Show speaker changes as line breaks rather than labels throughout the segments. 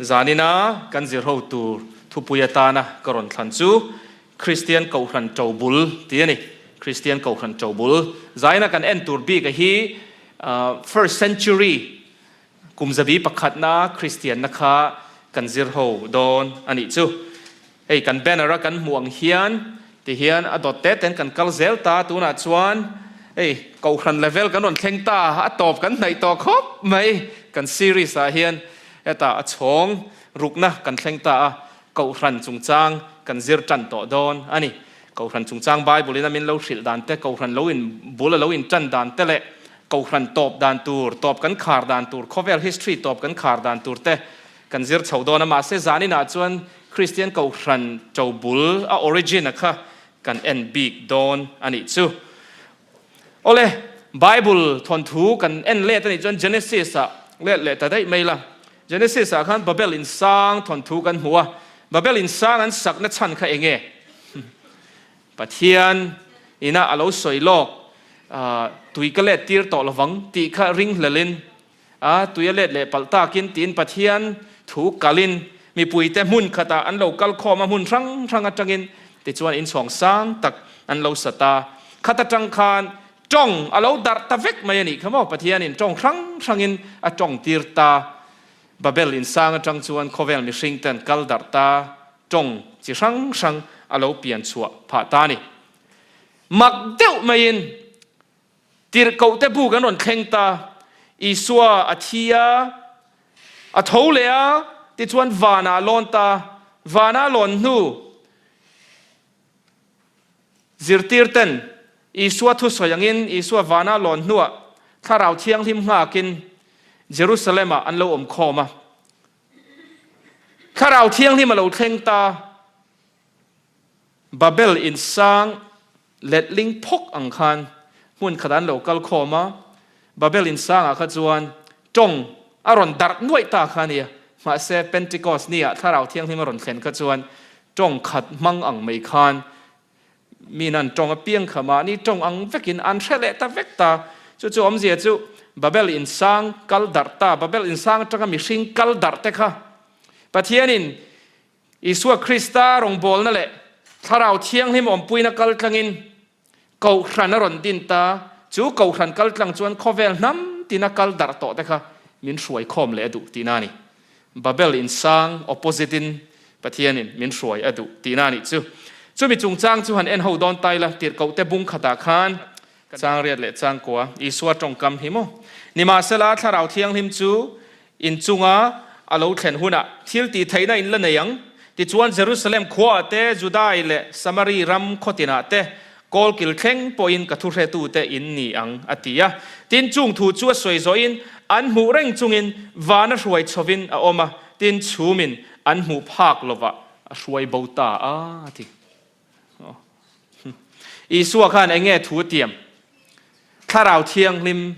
Zanina kan zirho tur thupui atana ka rawn thlan chu Kristian Kohhran Ṭobul tih a ni. Kristian Kohhran Ṭobul. Zaina kan en tur bik a hi first century kum zabi pakhatna Kristianna kha kan zirho dawn a nih chu. Hei kan banner a kan hmuh ang hian ti hian a dawt te ten kan kal zel ta tunah chuan hei kohhran level kan rawn thleng ta a tawp kan hnaih tawh khawp mai kan series ah hian hetah a chhawng rukna kan thleng ta a kohhran chungchang kan zir tan tawh dawn a ni. Kohhran chungchang Bible in a min lo hrilh dan te kohhran lo in bul a lo in tan dan te leh kohhran tawp dan tur tawp kan khar dan tur khawvel history tawp kan khar dan tur te Kan zir chho dawn a, mahse zaninah chuan Kristian Kohhran ṭobul a origin a kha kan en bik dawn a nih chu. Awle, Bible thawnthu kan en let a nih chuan Genesis ah let leh ta daih mai la. Genesis ah khan Babel insang thawnthu kan hmu a, Babel insang an sakna chhan kha eng nge? Pathian ina a lo sawi lawk, tui ka let tir tawh lovang tih kha ringhlelin A tui a let leh palh takin tiin Pathian thu kalin mipuite hmun khatah an lo kal khawm a, hmun hrang hrang atangin tichuan inchhawng sang tak an lo sat a. Khat atang khan tawng a lo darh ta vek mai a nih kha maw? Pathianin tawng hrang hrangin a tawng tir ta. Babel insang atang chuan khawvel mihringte an kal darh ta, tawng chi hrang hrang a lo pian chhuah phah ta a ni. Mak deuh maiin Tirhkohte bu kan rawn thleng ta. Isua a thi a, a tho leh a, tichuan vanah a lawn ta. Vana a lawn hnu zirtirten Isua thusawi angin Isua vana a lawn hnuah Thlarau Thianghlim nghakin Jerusalem-ah an lo awm khawm a. Thlarau Thianghlim a lo thleng ta. Babel insang letling phawk ang khan hmun khat an lo kal khawm a, Babel insangah kha chuan tawng a rawn darh nuaih ta kha a nia. Mahse, Pentecost niah Thlarau Thianghlim a rawn thlen kha chuan tawng khat hmang ang mai khan min an tawng apiang kha mahni tawng ang vekin an hre leh ta vek ta. Chu chu awmzia chu Babel insang kal darh ta, Babel insang atanga mihring kal darh te kha Pathianin Isua Krista rawngbawlna leh Thlarau Thianghlim awmpuina kaltlangin Kohhran a rawn din ta. Chu Kohhran kaltlang chuan khawvel hnam tina kal darh tawh te kha min hruai khawm leh a duh tihna a ni. Babel insang opposite in Pathianin min hruai a duh tihna a nih chu. Chumi chungchang chu han en ho dawn ta ila, tirhkohte bung khatah khan changriat leh changkua Isua tawngkam hi maw? Nimahsela, Thlarau Thianghlim chu In chunga a lo thlen hunah thil tih theihna in la nei ang. Tichuan, Jerusalem khuaah te, Judai leh Samari ram khaw tinah te, kawlkil thleng pawhin ka thuhretute in ni ang, a ti a. Tin, chung thu chu a sawi zawhin an hmuh reng chungin vana hruai chhovin a awm a, tin, chhumin an hmuh phak lovah a hruai bo ta a, a ti. Isua khan eng nge thu a tiam? Thlarau Thianghlim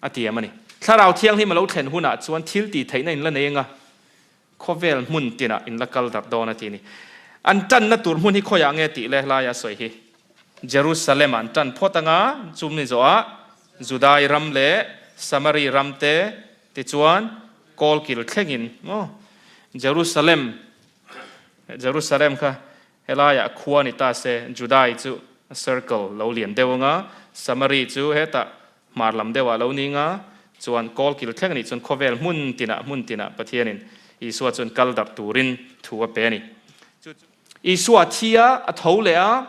A tiam a ni. Thlarau Thianghlim a lo thlen hunah chuan thil tih theihna in la nei anga khawvel hmun tinah in la kal darh dawn a ti a ni. An tanna tur hmun hi khawiah nge tih le laia sawi hi Jerusalem ah an tan phawt anga chumi zawhah Judai ram leh Samari ram te tichuan kawlkil thlengin maw Jerusalem Jerusalem kha helaiah khua ni ta se Judai chu circle lo lian deuh anga Samari chu hetah Hmar lam deuhah lo ni nga chuan kawl kil thleng a nih chuan khawvel hmun tinah hmun tinah Pathianin Isua chuan kal darh turin thu a pe a ni. Chu chu Isua thi a, a tho leh a,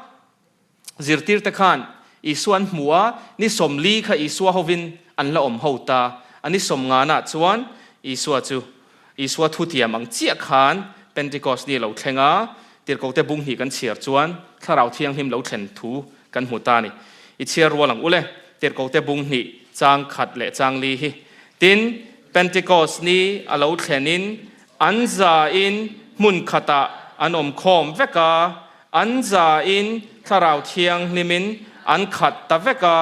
zirtirte khan Isua an hmu a, ni 40 kha Isua hovin an la awm ho ta a, ni 50 ah chuan Isua chu Isua thutiam ang chiah khan Pentecost ni a lo thleng a, tirhkohte bung hnih kan chhiar chuan Thlarau Thianghlim lo thlen thu kan hmu ta a ni. I chhiar rual ang ule, tirhkohte bung hnih chang khat leh chang li hi. Tin, Pentecost ni a lo thlenin an zain hmun khatah an awm khawm vek a, an zain Thlarau Thianghlimin an khat ta vek a,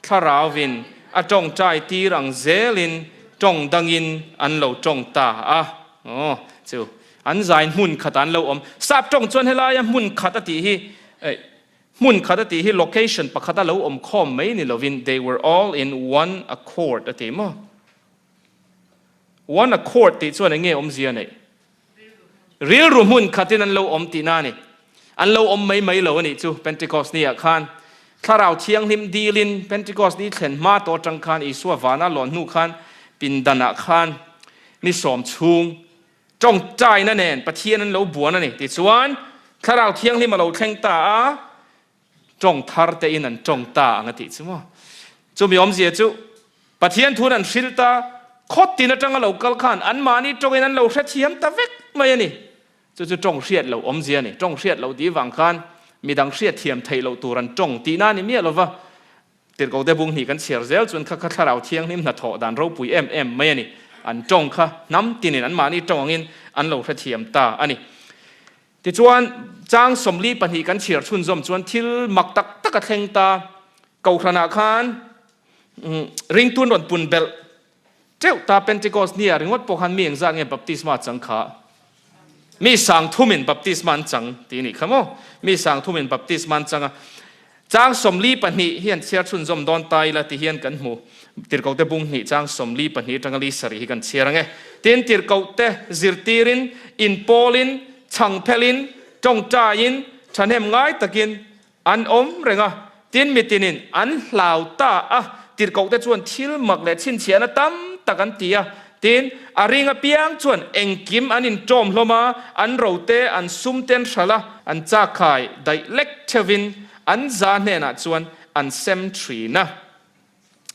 Thlarauvin a tawngtai tir ang zelin tawng dangin an lo tawng ta a. Aw, chu an zain hmun khatah an lo awm. Sap tawng chuan helaia hmun khat a tih hi, Hmun khat a tih hi location pakhat a lo awm khawm mai ni lovin they were all in one accord a ti maw? One accord tih chuan eng nge awmzia neih? Rilru hmun khatin an lo awm tihna a ni. An lo awm mai mai lo a nih chu Pentecost ni ah khan. Thlarau Thianghlim dilin Pentecost ni thlen hma tawh atang khan Isua vana lawn hnu khan pindan ah khan ni sawm chhung tawngtaina nen Pathian an lo buan a ni. Tichuan Thlarau Thianghlim a lo thleng ta a, tawng thar te in an tawng ta ang a tih chu maw. Chumi awmzia chu Pathian thun an hril ta, khawt tin atanga lo kal khan anmahni tawngin an lo hrethiam ta vek mai a ni. Chu chu tawng hriat loh awmzia a ni. Tawng hriat loh tih vang khan midang hriatthiam theih loh tur an tawng tihna a ni miah lova. Tirhkote bung hnih kan chhiar zel chuan kha kha Thlarau Thianghlim hnathawh dan ropui em em mai a ni. An tawng kha hnam tinin anmahni tawng angin an lo hrethiam ta a ni. Tichuan, chang 42 kan chhiar chhunzawm chuan thil mak tak tak a thleng ta. Kohhranah khan ringtun rawn pun belh teuh ta. Pentecost nia ringawt pawh khan mi engzat nge baptisma chang kha? Mi sang thumin baptisma an chang tih a nih kha maw? Mi sang thumin baptisma an chang a. Chang 42 hi an chhiar chhunzawm dawn ta ila ti hian kan hmu. Tirhkohte bung hnih chang 42 atanga li sarih hi kan chhiar ang e. Tin, tirhkohte zirtirin, inpawlin, chhangphelin, tawngtaiin, thahnem ngai takin an awm reng a. Tin, mitinin an hlau ta a. Tirhkohte chuan thil mak leh chhinchhiahna tam tak an ti a. Tin, a ring apiang chuan engkim an inṭawm hlawm a, an rote, an sumte an hralh a, an chakkhai daih lek theuhin an za hnenah chuan an sem ṭhin a.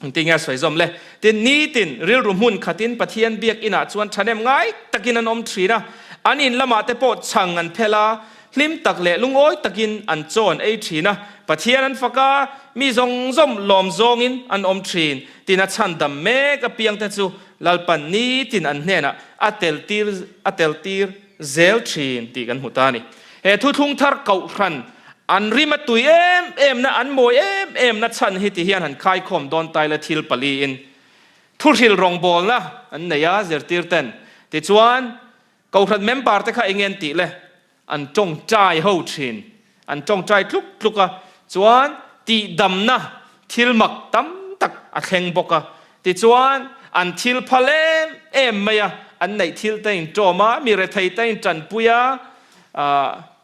Engtin nge a sawi zawm le? Tin, nitin rilru hmun khatin Pathian biak inah chuan ṭhahnem ngai takin an awm ṭhin a, an in lamah te pawh chhang an phel a, hlim tak leh lungawi takin an chaw an ei ṭhin a, Pathian an fak a, mi zawng zawng lawm zawngin an awm ṭhin. Tin a chhandam mek apiangte chu Lalpan nitin an hnenah a teltir a teltir zel thin tih kan hmu ta a ni. He thuthlung thar kohhran an rim a tui em em na, an mawi em em na chhan hi ti hian han khaikhawm dawn tai la thil paliin thuhril rawngbawlna an nei a zirtir ten. Tichuan kohhran member te kha enge an tih le? An tawngtai ho thin. An tawngtai tluk tluk a, chuan tihdamna thil mak tam tak a thleng bawk a. Tichuan, an thil phal em em mai a, an neih thil te in tawm a, mi rethei te in tanpui a,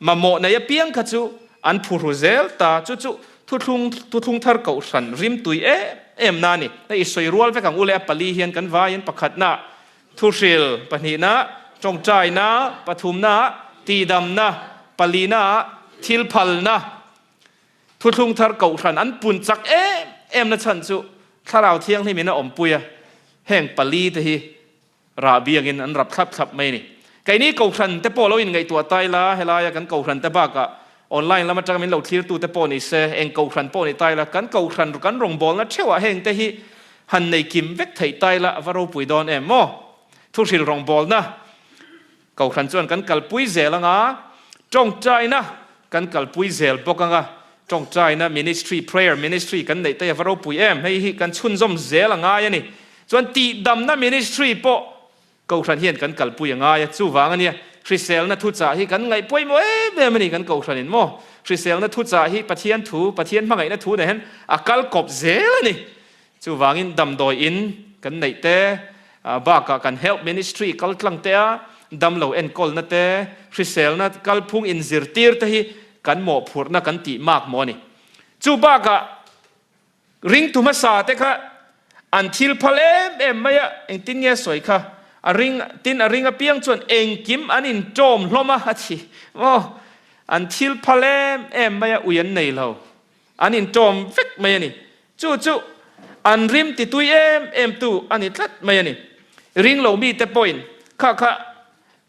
mamawh nei apiang kha chu an phuhru zel ta. Chu chu thuthlung thuthlung thar kohhran rimtui em em na a ni. Hei i sawi rual vek ang u le, a pali hian kan vaiin pakhatna Thuhril, pahnihna, tawngtaina, pathumna, tihdamna, palina, thilphalna, thuthlung thar kohhran an pun chak em em na chhan chu Thlarau Thianghlim in a awmpui a, heng pali te hi rah biangin an rap thlap thlap mai a ni. Keini kohhran te pawh lo inngaihtuah tai la, helaia kan kohhran te bakah online lam atanga min lo thlirtu te pawh ni se, eng kohhran pawh ni tai la, kan kohhran kan rawngbawlna theuhah heng te hi Han nei kim vek theih tai la a va ropui dawn em maw? Thuhril rawngbawlna Kohhran chuan kan kalpui zel anga, tawngtaina kan kalpui zel bawk anga, tawngtaina ministry, prayer ministry kan neih te a va ropui em? Hei hi kan chhunzawm zel a ngai a ni. Chuan tihdamna ministry pawh Kohhran hian kan kalpui a ngai a, chuvang a nia, hriselna thuchah hi kan ngaih pawimawh em em a ni kan Kohhranin maw? Hriselna thuchah hi Pathian thu, Pathian hmangaihna thu nen hian a kal kawp zel a ni. Chuvangin damdawi in kan neih te, bakah kan Health Ministry kal tlang te a, damlo enkawlna te, hriselna kalphung inzirtir te hi kan mawhphurhna kan tih mak maw a ni. Chu bakah Ringtu hmasa te kha an thil phal em em mai a, engtin nge sawi kha? A ring, tin a ring apiang chuan engkim an inṭawm hlawm a, a ti maw? An thil phal em em mai a, ui an nei lo, an inṭawm vek mai a ni. Chu chu an rim titui em em tu a ni tlat mai a ni. Ring lo mite pawhin kha kha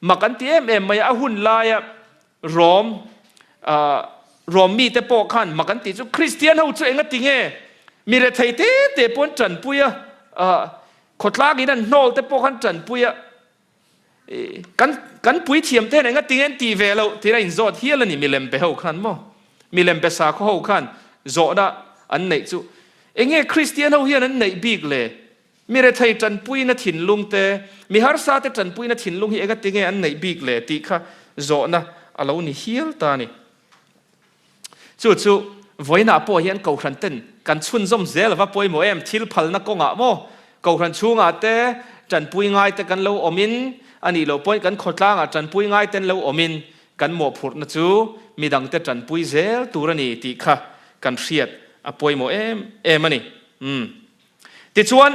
mak an ti em em mai a, a hun laia Rom, Rom mite pawh khan mak an tih chu Kristian ho chu enga ti nge mi rethei te te pawh an tanpui a, khawtlang in an hnawl te pawh khan tanpui a, kan kan puithiam te hian enga ti nge an tih ve loh tiin a inzawt hial a ni milem be ho khan maw, milem be sakhaw ho khan zawhna an neih chu enge Kristian ho hian an neih bik le? Mi rethei tanpuina thinlung te, mi harsa te tanpuina thinlung hi engati nge an neih bik le tih kha zawhna a lo ni hial ta a ni. Chu chu vawiinah pawh hian Kohhran ten kan chhunzawm zel ava pawimawh em? Thil phalna kawngah maw Kohhran chhungah te tanpui ngai te kan lo awmin A nih loh pawhin kan khawtlangah tanpui ngaiten lo awmin kan mawhphurhna chu midangte tanpui zel tur a ni tih kha kan hriat a pawimawh em em a ni. Umm. Tichuan,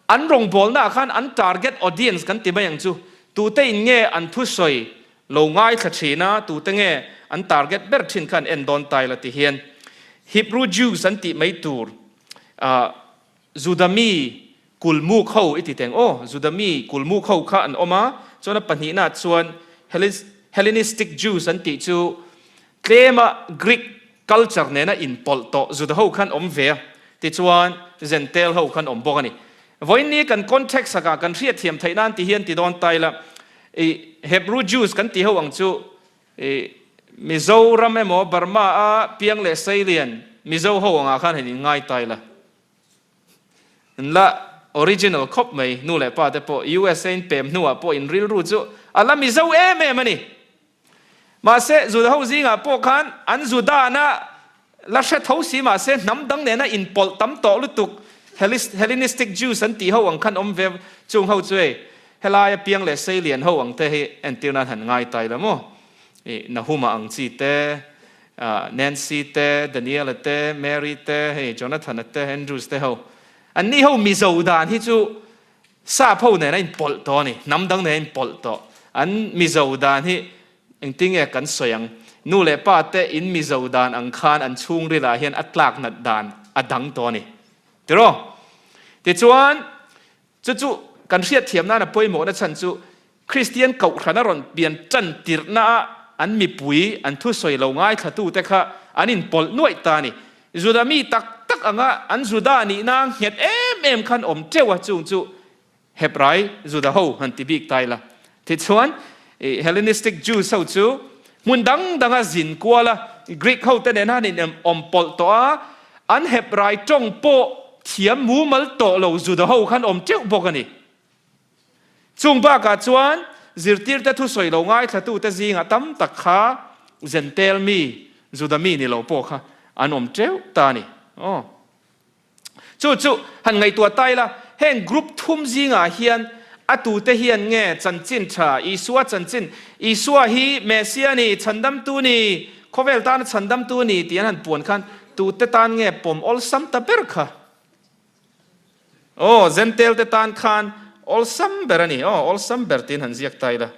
an rawngbawlnaah khan an target audience kan ti mai ang chu, tute in nge an thusawi lo ngaithla thin a, tute nge an target ber thin kha an en dawn ta ila ti hian Hebrew Jews an tih mai tur ah Juda mi kulmuk ho i ti teng aw, Juda mi kulmuk ho kha an awm a, chuan a pahnihna chuan Hellenistic Jews an tih chu tlema Greek culture nena inpawlh tawh Juda ho khan awm ve a, tichuan Gentile ho khan awm bawk a ni. Vawiin ni kan context akah kan hriatthiam theih nan ti hian ti dawn ta ila, i Hebrew Jews kan tih ho ang chu i Mizoram emaw Burma a piang leh seilian Mizo ho angah khan han inngai ta ila. An la original khawp mai, nu leh pa te pawh USA in pem hnuah pawh in rilru chu a la Mizo em em a ni. Mahse, Juda ho zingah pawh khan an Judana la hre tho si mahse hnam dang nena inpawlh tam tawh lutuk Hellenistic Jews an tih ho ang khan awm ve chung ho chu hei helaia piang leh seilian ho ang te hi entir nan han ngai ta ila maw? I Nahuma ang chi te, Nancy te, Daniela te, Mary te, hei Jonathana te, Andrews te ho an ni ho Mizo dan hi chu Sap ho nen a inpawlh tawh a ni, hnam dang nen a inpawlh tawh. An Mizo dan hi engtinge kan sawi ang? Nu leh pa te in Mizo dan ang khan an chhungrilah hian a tlak nat dan a dang tawh a ni. Tiraw? Tichuan, chu chu kan hriatthiam nan a pawimawhna chhan chu Kristian kohhran a rawn pian tan tirhna ah an mipui, an thusawi lo ngaithla te kha an inpawlh nuaih ta a ni. Juda mi tak tak anga an Juda nihna nghet em em khan awm teuh a, chung chu Hebrai Juda ho han ti bik ta ila. Tichuan, Hellenistic Jews ho chu hmun dang danga zin kual a, Greek ho te nen han in awm pawlh tawh a, an Hebrai tawng pawh thiam mumal tawh lo Juda ho khan awm teuh bawk a ni. Chung bakah chuan zirtirte thusawi lo ngaithlatute zingah tam tak kha Jentail mi, Juda mi ni lo pawh kha an awm teuh ta a ni. Aw. Chu chu han ngaihtuah ta ila, heng group thum zingah hian a tute hian nge chanchin tha, Isua chanchin, Isua hi Messia ni, chhandamtu ni, khawvel tana chhandamtu ni tih an han puan khan tute tan nge pawm awlsam ta ber kha? Aw, Jentail te tan khan awlsam ber a ni. Aw, awlsam ber tiin han ziak ta ila.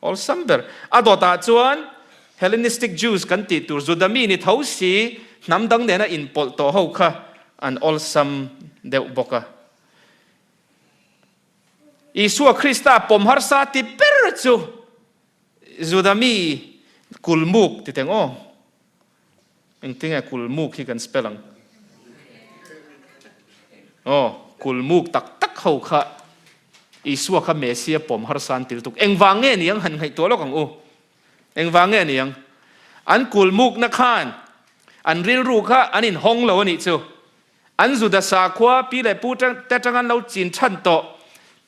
Awlsam ber. A dawtah chuan Hellenistic Jews kan tih tur Juda mi ni tho si hnam dang nena inpawlh tawh ho kha an awlsam deuh bawk a. Isua Krista pawm harsa ti ber chu Juda mi kulmuk ti teng aw. Engtinge kulmuk hi kan spell ang? Aw, kulmuk tak tak ho kha Isua kha Messia pawm harsa an til tuk. Engvang nge niang han ngaihtuah lawk ang u. Engvang nge niang? An kulmukna khan an rilru kha an inhawng lo a nih chu. An Juda sakhua pi leh pu te atang an lo chin than tawh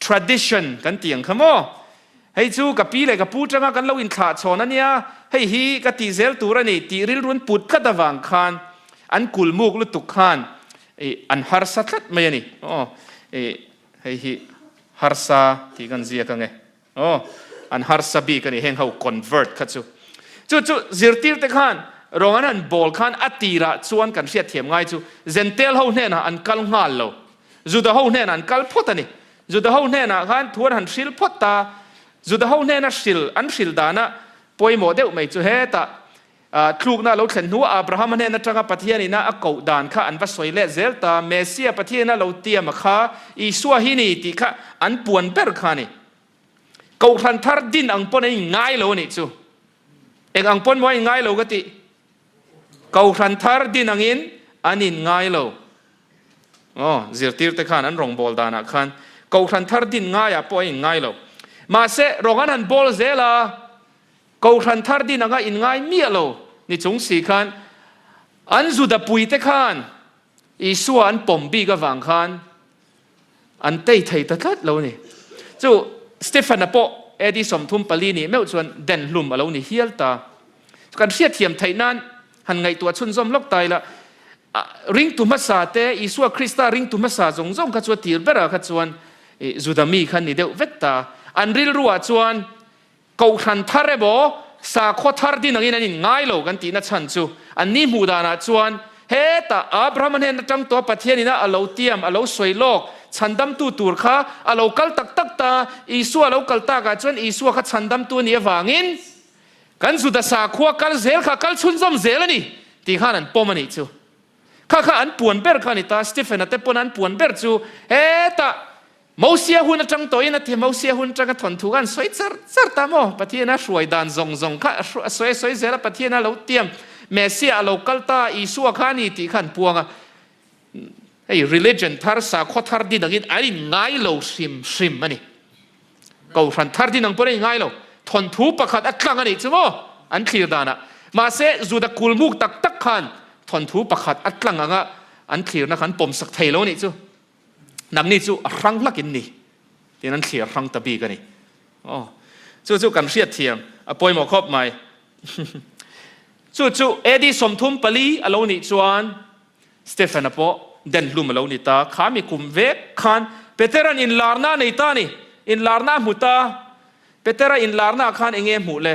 tradition kan tih ang kha maw? Hei chu ka pi leh ka pu tanga kan lo inthlah chhawn a nia, hei hi ka tih zel tur a ni tih rilrun put tlat avang khan an kulmuk lutuk khan an harsa tlat mai a ni. Aw, hei hi harsa tih kan ziak ange. Aw, an harsa bik a ni, heng ho convert kha chu. Chu chu zirtir te khan rawng an han bawl khan a tirah chuan kan hriatthiam ngai chu Jentail ho hnenah an kal nghal lo. Juda ho hnenah an kal phawt a ni. Juda ho hnenah khan thu an han hril phawt ta. Juda ho hnena hril an hril dana pawimawh deuh mai chu hetah Tlukna a lo thlen hnuah Abrahama hnen atanga Pathian ina a koh dan kha an va sawi leh zel ta. Messia Pathian a lo tiam a kha Isua hi ni tih kha an puan ber kha a ni. Kohhran thar din ang pawn an inngai lo a nih chu. Eng ang pawn maw an inngai lo ka tih? Kohhran thar din angin an inngai lo. Aw, zirtirte khan an rawngbâwl danah khan kohhran thar din ngaiah pawh an inngai lo. Mahse, rawng an han bâwl zel a. Kohhran thar din anga inngai miah lo ni chung si khan an Juda puite khan Isua an pawm bik avang khan an tei thei ta tlat lo a ni. Chu Stephen-a pawh AD 34 nih meuh chuan den hlum a lo ni hial ta. Kan hriatthiam theih nan han ngaihtuah chhunzawm lawk ta ila, ringtu hmasa te, Isua Krista ringtu hmasa zawng zawng kha chu a tir berah kha chuan Juda mi kha ni deuh vek ta. An rilruah chuan Kohhran thar emaw sakhaw thar din angin an inngai lo kan tihna chhan chu an ni hmuh danah chuan hetah Abrahama hnen atang tawh Pathian ina a lo tiam, a lo sawi lawk, chhandamtu tur kha a lo kal tak tak ta, Isua a lo kal takah chuan Isua kha chhandamtu a nih avangin kan Juda sakhua kal zel kha kal chhunzawm zel a ni tih khan an pawm a nih chu. Kha kha an puan ber kha a ni ta, Stephen-a te pawn an puan ber chu hetah Mosia hun atang tawhin a ti, Mosia hun atanga thawnthu kha an sawi char char ta maw? Pathian a hruai dan zawng zawng kha a sawi a sawi zel a, Pathian a lo tiam, Messiah a lo kal ta, Isua kha a ni tih kha an puang a. Hei religion thar, sakhaw thar din angin an inngai lo hrim hrim a ni. Kohhran thar din ang pawhin an inngai lo. Thawnthu pakhat a tlang a nih chu maw? An thlir danah. Mahse, Juda kulmuk tak tak khan thawnthu pakhat a tlang anga an thlirna kha an pawmsak thei lo a nih chu. Nangni chu a hrang hlak in ni tiin an thlir hrang ta bik a ni. Aw, chu chu kan hriat thiam a pawimawh khawp mai. Chu chu AD 34 a lo nih chuan Stephen-a pawh den hlum a lo ni ta. Kha mi kum vek khan Petera'n inlarna a nei ta a ni. Inlarna a hmu ta. Petera inlarnaah khan eng nge hmuh le?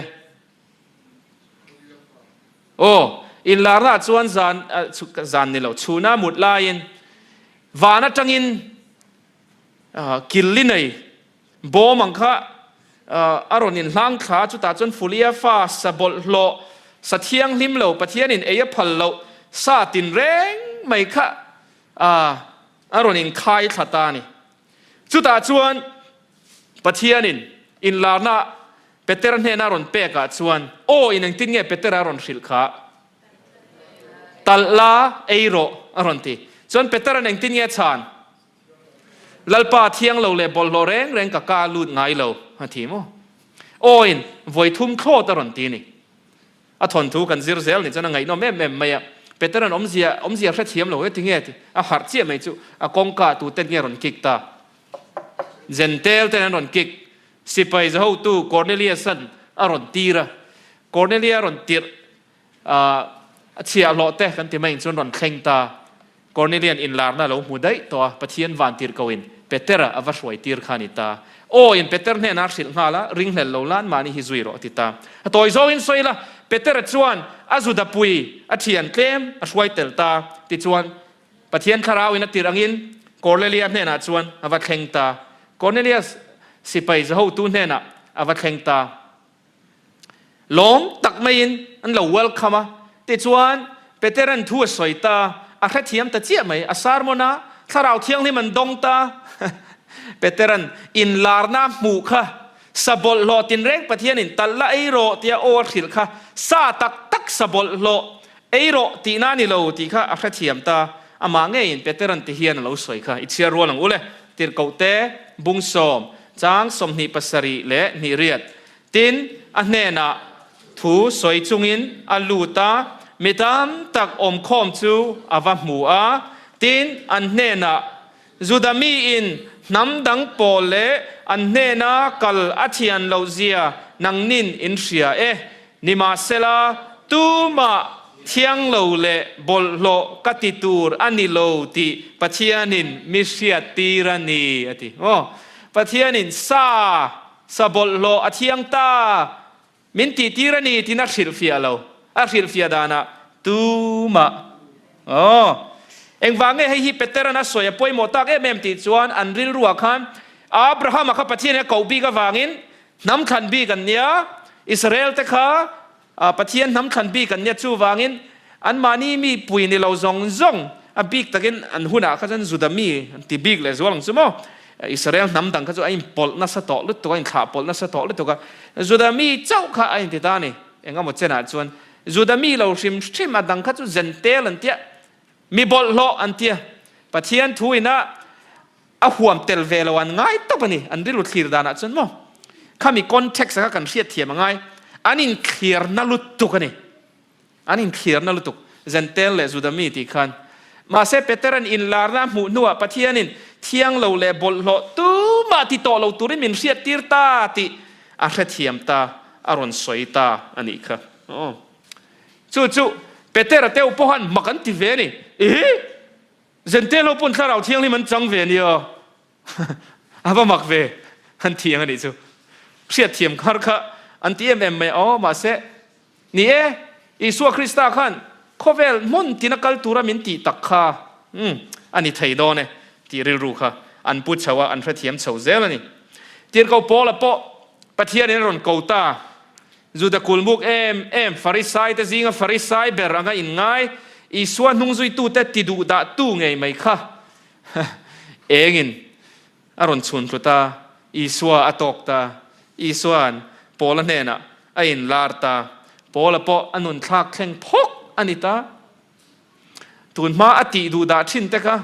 Aw, inlarnaah chuan zan, zan ni lo, chhuna mut laiin van atangin killi nei bawm ang kha a rawn inhlang thla a, chutah chuan Fulia fa sa bawlhhlawh, sa thianghlim lo, Pathianin ei a phal loh sa tinreng mai kha a rawn inkhai thla ta a ni. Chutah chuan Pathianin inlarna Petera hnena rawn pekah chuan, Aw, in engtin nge Petera rawn hrilh kha? Talh la, ei rawh, a rawn ti. Chuan Petera'n engtin nge a chhan? Lalpa, thiang lo leh bawlhhlawh reng reng ka ka lut ngai lo, a ti maw? Aw, in vawi thum thlawt a rawn ti a ni. A thawnthu kan zir zel nih chuan a ngaihnawm em em mai a. Petera'n awmzia awmzia hrethiam lo, heti nge ti? A harh chiah mai chu a kawngka tuten nge rawn kik ta? Jentail ten an rawn kik. Sipai zahotu Kornelius-a'n a rawn tir a. Kornelia a rawn tirh a chhiahhlawh te kan ti mai in chuan rawn thleng ta. Kornelia'n inlarna a lo hmu daih tawh a, Pathian van tirh ko in Petera a va hruai tir kha a ni ta. Aw in Peter hnenah a hrilh nghal a, ringhlel lo lan mahni hi zui rawh a ti ta. A tawi zawngin sawi la, Petera chuan a Judapui a thian tlem a hruai tel ta. Tichuan, Pathian thlarauin a tirh angin Kornelia hnenah chuan a va thleng ta. Kornelius sipai zahotu hnenah a va thleng ta. Lawm tak maiin an lo welcome a, tichuan Petera'n thu a sawi ta, a hrethiam ta chiah mai, a sermon a, Thlarau Thianghlim an dawng ta. Petera'n inlarna a hmuh kha, sa bawlhhlawh tinreng Pathianin talh la ei rawh tia aw a hrilh kha, sa tak tak sa bawlhhlawh Ei rawh tihna a ni lo tih kha a hrethiam ta. Amah ngeiin Petera'n ti hian a lo sawi kha i chhiar rual ang u le. Tirhkohte, bung sawm, chang 27 leh hnih riat. Tin, a hnenah thu sawi chungin a lut a, mi tam tak awmkhawm chu a va hmu a. Tin, an hnenah, Juda miin hnam dang pawl leh an hnena kal a thian loh zia nangnin in hria e. Nimahsela, tumah thiang lo leh bawlhhlawh ka ti tur a ni lo tih Pathianin mi hriattir a ni, a ti. Aw, Pathianin sa, sa bawlhhlawh a thiang ta. Min tihtir a ni tiin a hrilhfiah lo. A hrilhfiah danah tumah aw. Engvang nge hei hi Petera'n a sawi a pawimawh tak em em tih chuan an rilruah khan Abrahama kha Pathianin a koh bik avangin hnam thlan bik an nia, Israel te kha Pathian hnam thlan bik an nia chuvangin anmahni mi pui ni lo zawng zawng a bik takin an hunah kha chuan Juda mi an ti bik leh zual ang chu maw. Israel hnam dang kha chu a inpawlh nasa tawh lutuk a, inthlah pawlh nasa tawh lutuk a. Juda mi chauh kha a inti ta a ni. Engemaw chenah chuan Juda mi lo hrim hrim a dang kha chu Jentail an tia, mi bawlhhlawh an tia. Pathian thu ina a huam tel ve lo an ngai tawp a ni, an rilru thlir danah chuan maw. Khami context a kha kan hriatthiam a ngai. An inthlirna lutuk a ni. An inthlirna lutuk Jentail leh Juda mi tih khan. Mahse Petera'n inlarna a hmuh hnuah Pathianin thiang lo leh bawlhhlawh tumah ti tawh lo turin min hriattir ta tih a hrethiam ta, a rawn sawi ta a nih kha. Aw. Chu chu Petera teuh pawhan mak an ti ve a ni. Ihi! Jentail ho pawn Thlarau Thianghlim an chang ve a nia. A va mak ve, an thiang a nih chu. Hriatthiam khar kha an ti em em mai a, aw mahse ni e, Isua Krista khan khawvel hmun tina kal tura min tih tak kha umm a ni thei dawn e tih rilru kha an pu chho a, an hrethiam chho zel a ni. Tirhkoh Paula pawh Pathianin a rawn ko ta. Juda kulmuk em em Farisai te zinga Farisai ber anga inngai Isua hnungzuitute ti duh dahtu ngei mai kha engin a rawn chhun tlu ta, Isua a tawk ta, Isua'n Paula hnenah a inlar ta, Paula pawh a nun thlak thleng phawk a ni ta. Tun hma a tih duh dah thin te kha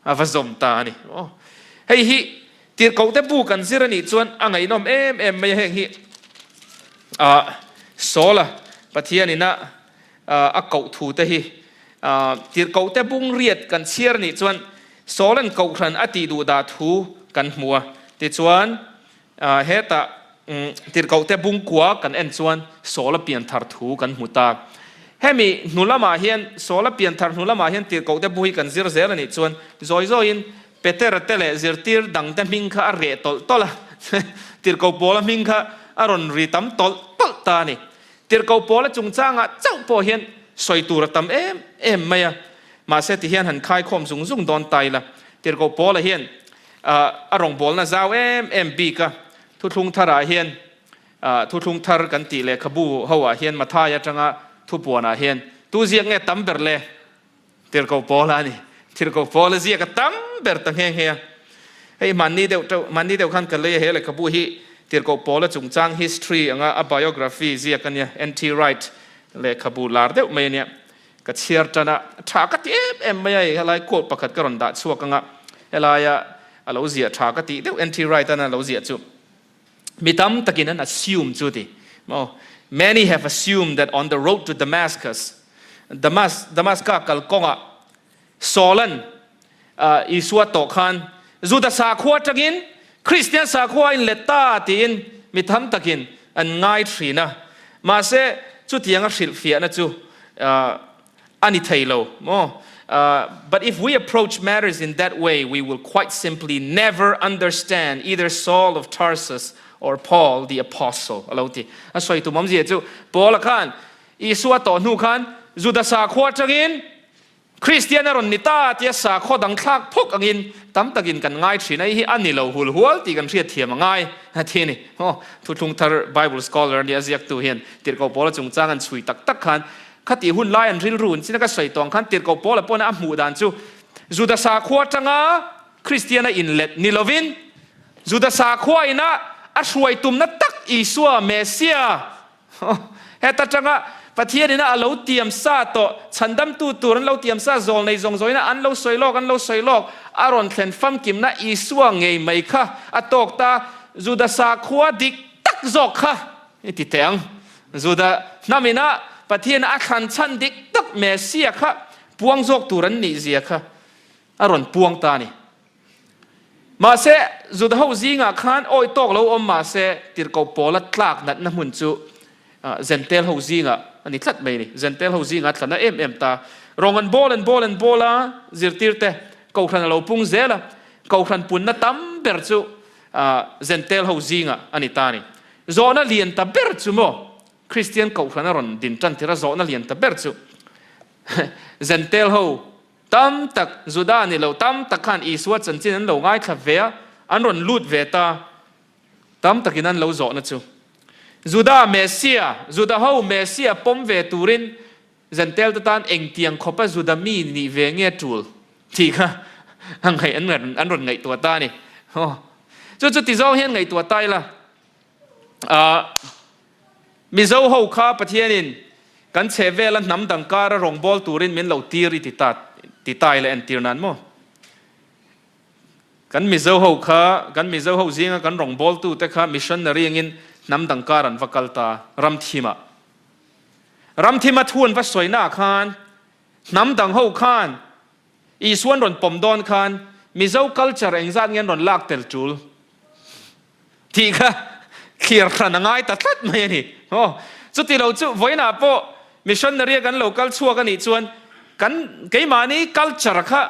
a va zawm ta a ni. Aw, hei hi tirhkohte bu kan zir a nih chuan a ngaihnawm em em mai a, heng hi ah Saula Pathianin a a koh thu te hi tirhkohte bung riat kan chhiar nih chuan Saula'n kohhran a tih duh dah thu kan hmu a. Tichuan, hetah tirhkohte bung kua kan en chuan Saula pianthar thu kan hmu ta. Hemi hnu lamah hian, Saula pianthar hnu lamah hian tirhkohte bu hi kan zir zel a nih chuan zawi zawiin Petera te leh zirtir dangte hming kha a reh tawlh tawlh a, tirhkoh Paula hming kha a rawn ri tam tawlh tawlh ta a ni. Tirhkoh Paula chungchangah chauh pawh hian sawi tur a tam em em mai a, mahse tihian han khaikhawm zung zung dawn ta ila. Tirhkoh Paula hian a rawngbawlna zau em em bik a, thuthlung tharah hian thuthlung thar kan tih lehkhabu ho ah hian Mathai atanga thupuanah hian tu ziak nge tam ber le? Tirhkoh Paula a ni. Tirhkoh Paula ziak a tam ber ta nghe nghe a. Hei hmanni deuh teuh, hmanni deuh khan ka lei a he lehkhabu hi Tirhkoh Paula chungchang history anga a biography ziak a nia, NT Wright lehkhabu lar deuh mai a nia. Ka chhiar tan a, tha ka ti em em mai a, hei helai quote pakhat ka rawn dah chhuak anga helaia a lo ziah tha ka tih deuh NT Wright an a lo ziah chu. Mi tam takin an assume chu ti maw? Many have assumed that on the road to Damascus, Damas, Damaska kal kawngah Saul-an Isua tawh khan Juda sakhua atangin Kristian sakhua a inlet ta tiin mi tam takin an ngai thin a. Mahse, chutianga hrilhfiahna chu A ni thei lo maw? But if we approach matters in that way, we will quite simply never understand either Saul of Tarsus or Paul the apostle a lo ti. A sawi tum awmzia chu Paul-a khan Isua tawh hnu khan Juda sakhua atangin Kristian a rawn ni ta tia sakhua dang thlak phawk angin tam takin kan ngai thin a, hei hi a ni lo hul hual tih kan hriat thiam a ngai a ti a ni. Aw, Thuthlung Thar Bible scholar a nia ziaktu hian Tirhkoh Paul-a chungchang an chhui tak tak khan Khatih hun lai an rilru in china ka sawi tawng khan Tirhkoh Paula pawhin a hmuh dan chu Juda sakhua atanga Kristiana inlet ni lovin Juda sakhua ina a hruai tumna tak Isua Messia heta atanga Pathian ina a lo tiam sa tawh chhandamtu tur an lo tiam sa zawl nei zawng zawina an lo sawi lawk an lo sawi lawk a rawn thlen famkimna Isua ngei mai kha a tawk ta Juda sakhua dik tak zawk kha i ti teh ang. Juda hnam ina Pathian a thlan chhan dik tak Messia kha puang zawk tur an nih zia kha a rawn puang ta a ni. Mahse, Juda ho zingah khan awi tawk lo awm mahse tirhkoh Paula tlak natna hmun chu Zentel ho zingah a ni tlat mai a ni. Zentel ho zingah a tla na em em ta. Rawng an bawl an bawl an bawl a, zirtirte Kohhran a lo pung zel a, Kohhran punna tam ber chu Zentel ho zingah a ni ta a ni. Zawhna lian ta ber chu maw? Kristian Kohhran a rawn din tan tir a zawhna lian ta ber chu Zentel ho tam tak, Juda ni lo tam tak khan Isua chanchin an lo ngaithla ve a, an rawn lut ve ta tam takin an lo zawhna chu Juda Messia, Juda ho Messia pawm ve turin Zentel te tan engtiang khawpa Juda mi nih ve nge tul tih kha an rawn ngaihtuah ta a ni. Chu chu ti zawng hian ngaihtuah ta ila. Mizo ho kha Pathianin kan chhe vela hnam dang kara rawngbâwl turin min lo tir i ti ta ti ta ila entir nan maw? Kan Mizo ho kha, kan Mizo ho zinga kan rawngbâwltute kha missionary angin hnam dang kar an va kal ta ramthimah. Ramthima thu an va sawina ah khan hnam dang ho khan Isuan rawn pawm dawn khan Mizo culture engzat nge an rawn lak tel tul tih kha thlir hran a ngai ta tlat mai a ni. Aw, chuti lo chu vawiinah pawh missionary a kan lo kal chhuak a nih chuan kan keimahni culture kha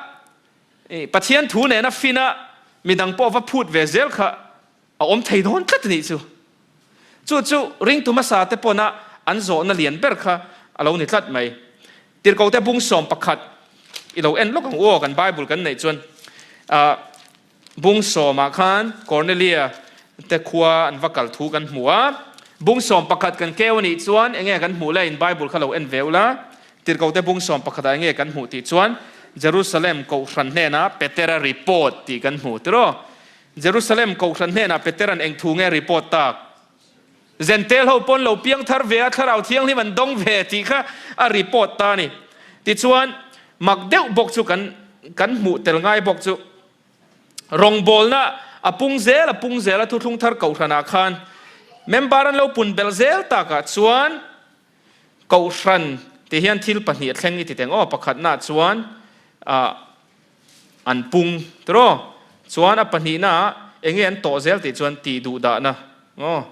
Pathian thu nena fin a midang pawh va phut ve zel kha a awm thei dawn tlat a nih chu. Chu chu ringtu hmasa te pawna an zawhna lian ber kha a lo ni tlat mai. Tirhkote bung 11 i lo en lawk ang u aw, kan Bible kan neih chuan bung sawmah khan Cornelia te khua an va kal thu kan hmu a. Bung 11 kan keu a nih chuan enge kan hmuh le in Bible kha lo en ve ula. Tirhkote bung 11 ah enge kan hmuh tih chuan Jerusalem kohhran hnenah Petera report tih kan hmu tiraw. Jerusalem kohhran hnenah Petera'n eng thu nge report tak? Zentel ho pawn lo piang thar ve a, Thlarau Thianghlim an dawng ve tih kha a report ta a ni. Tichuan, mak deuh bawk chu kan kan hmuh tel ngai bawk chu rawngbawlna a pung zel a pung zel a thuthlung thar kohhranah khan member an lo pun belh zel takah chuan kohhran ti hian thil pahnih a thleng i ti teng aw pakhatnaah chuan ah An pung tiraw? Chuan a pahnihna ah enge an tawh zel tih chuan tih duh dahna aw.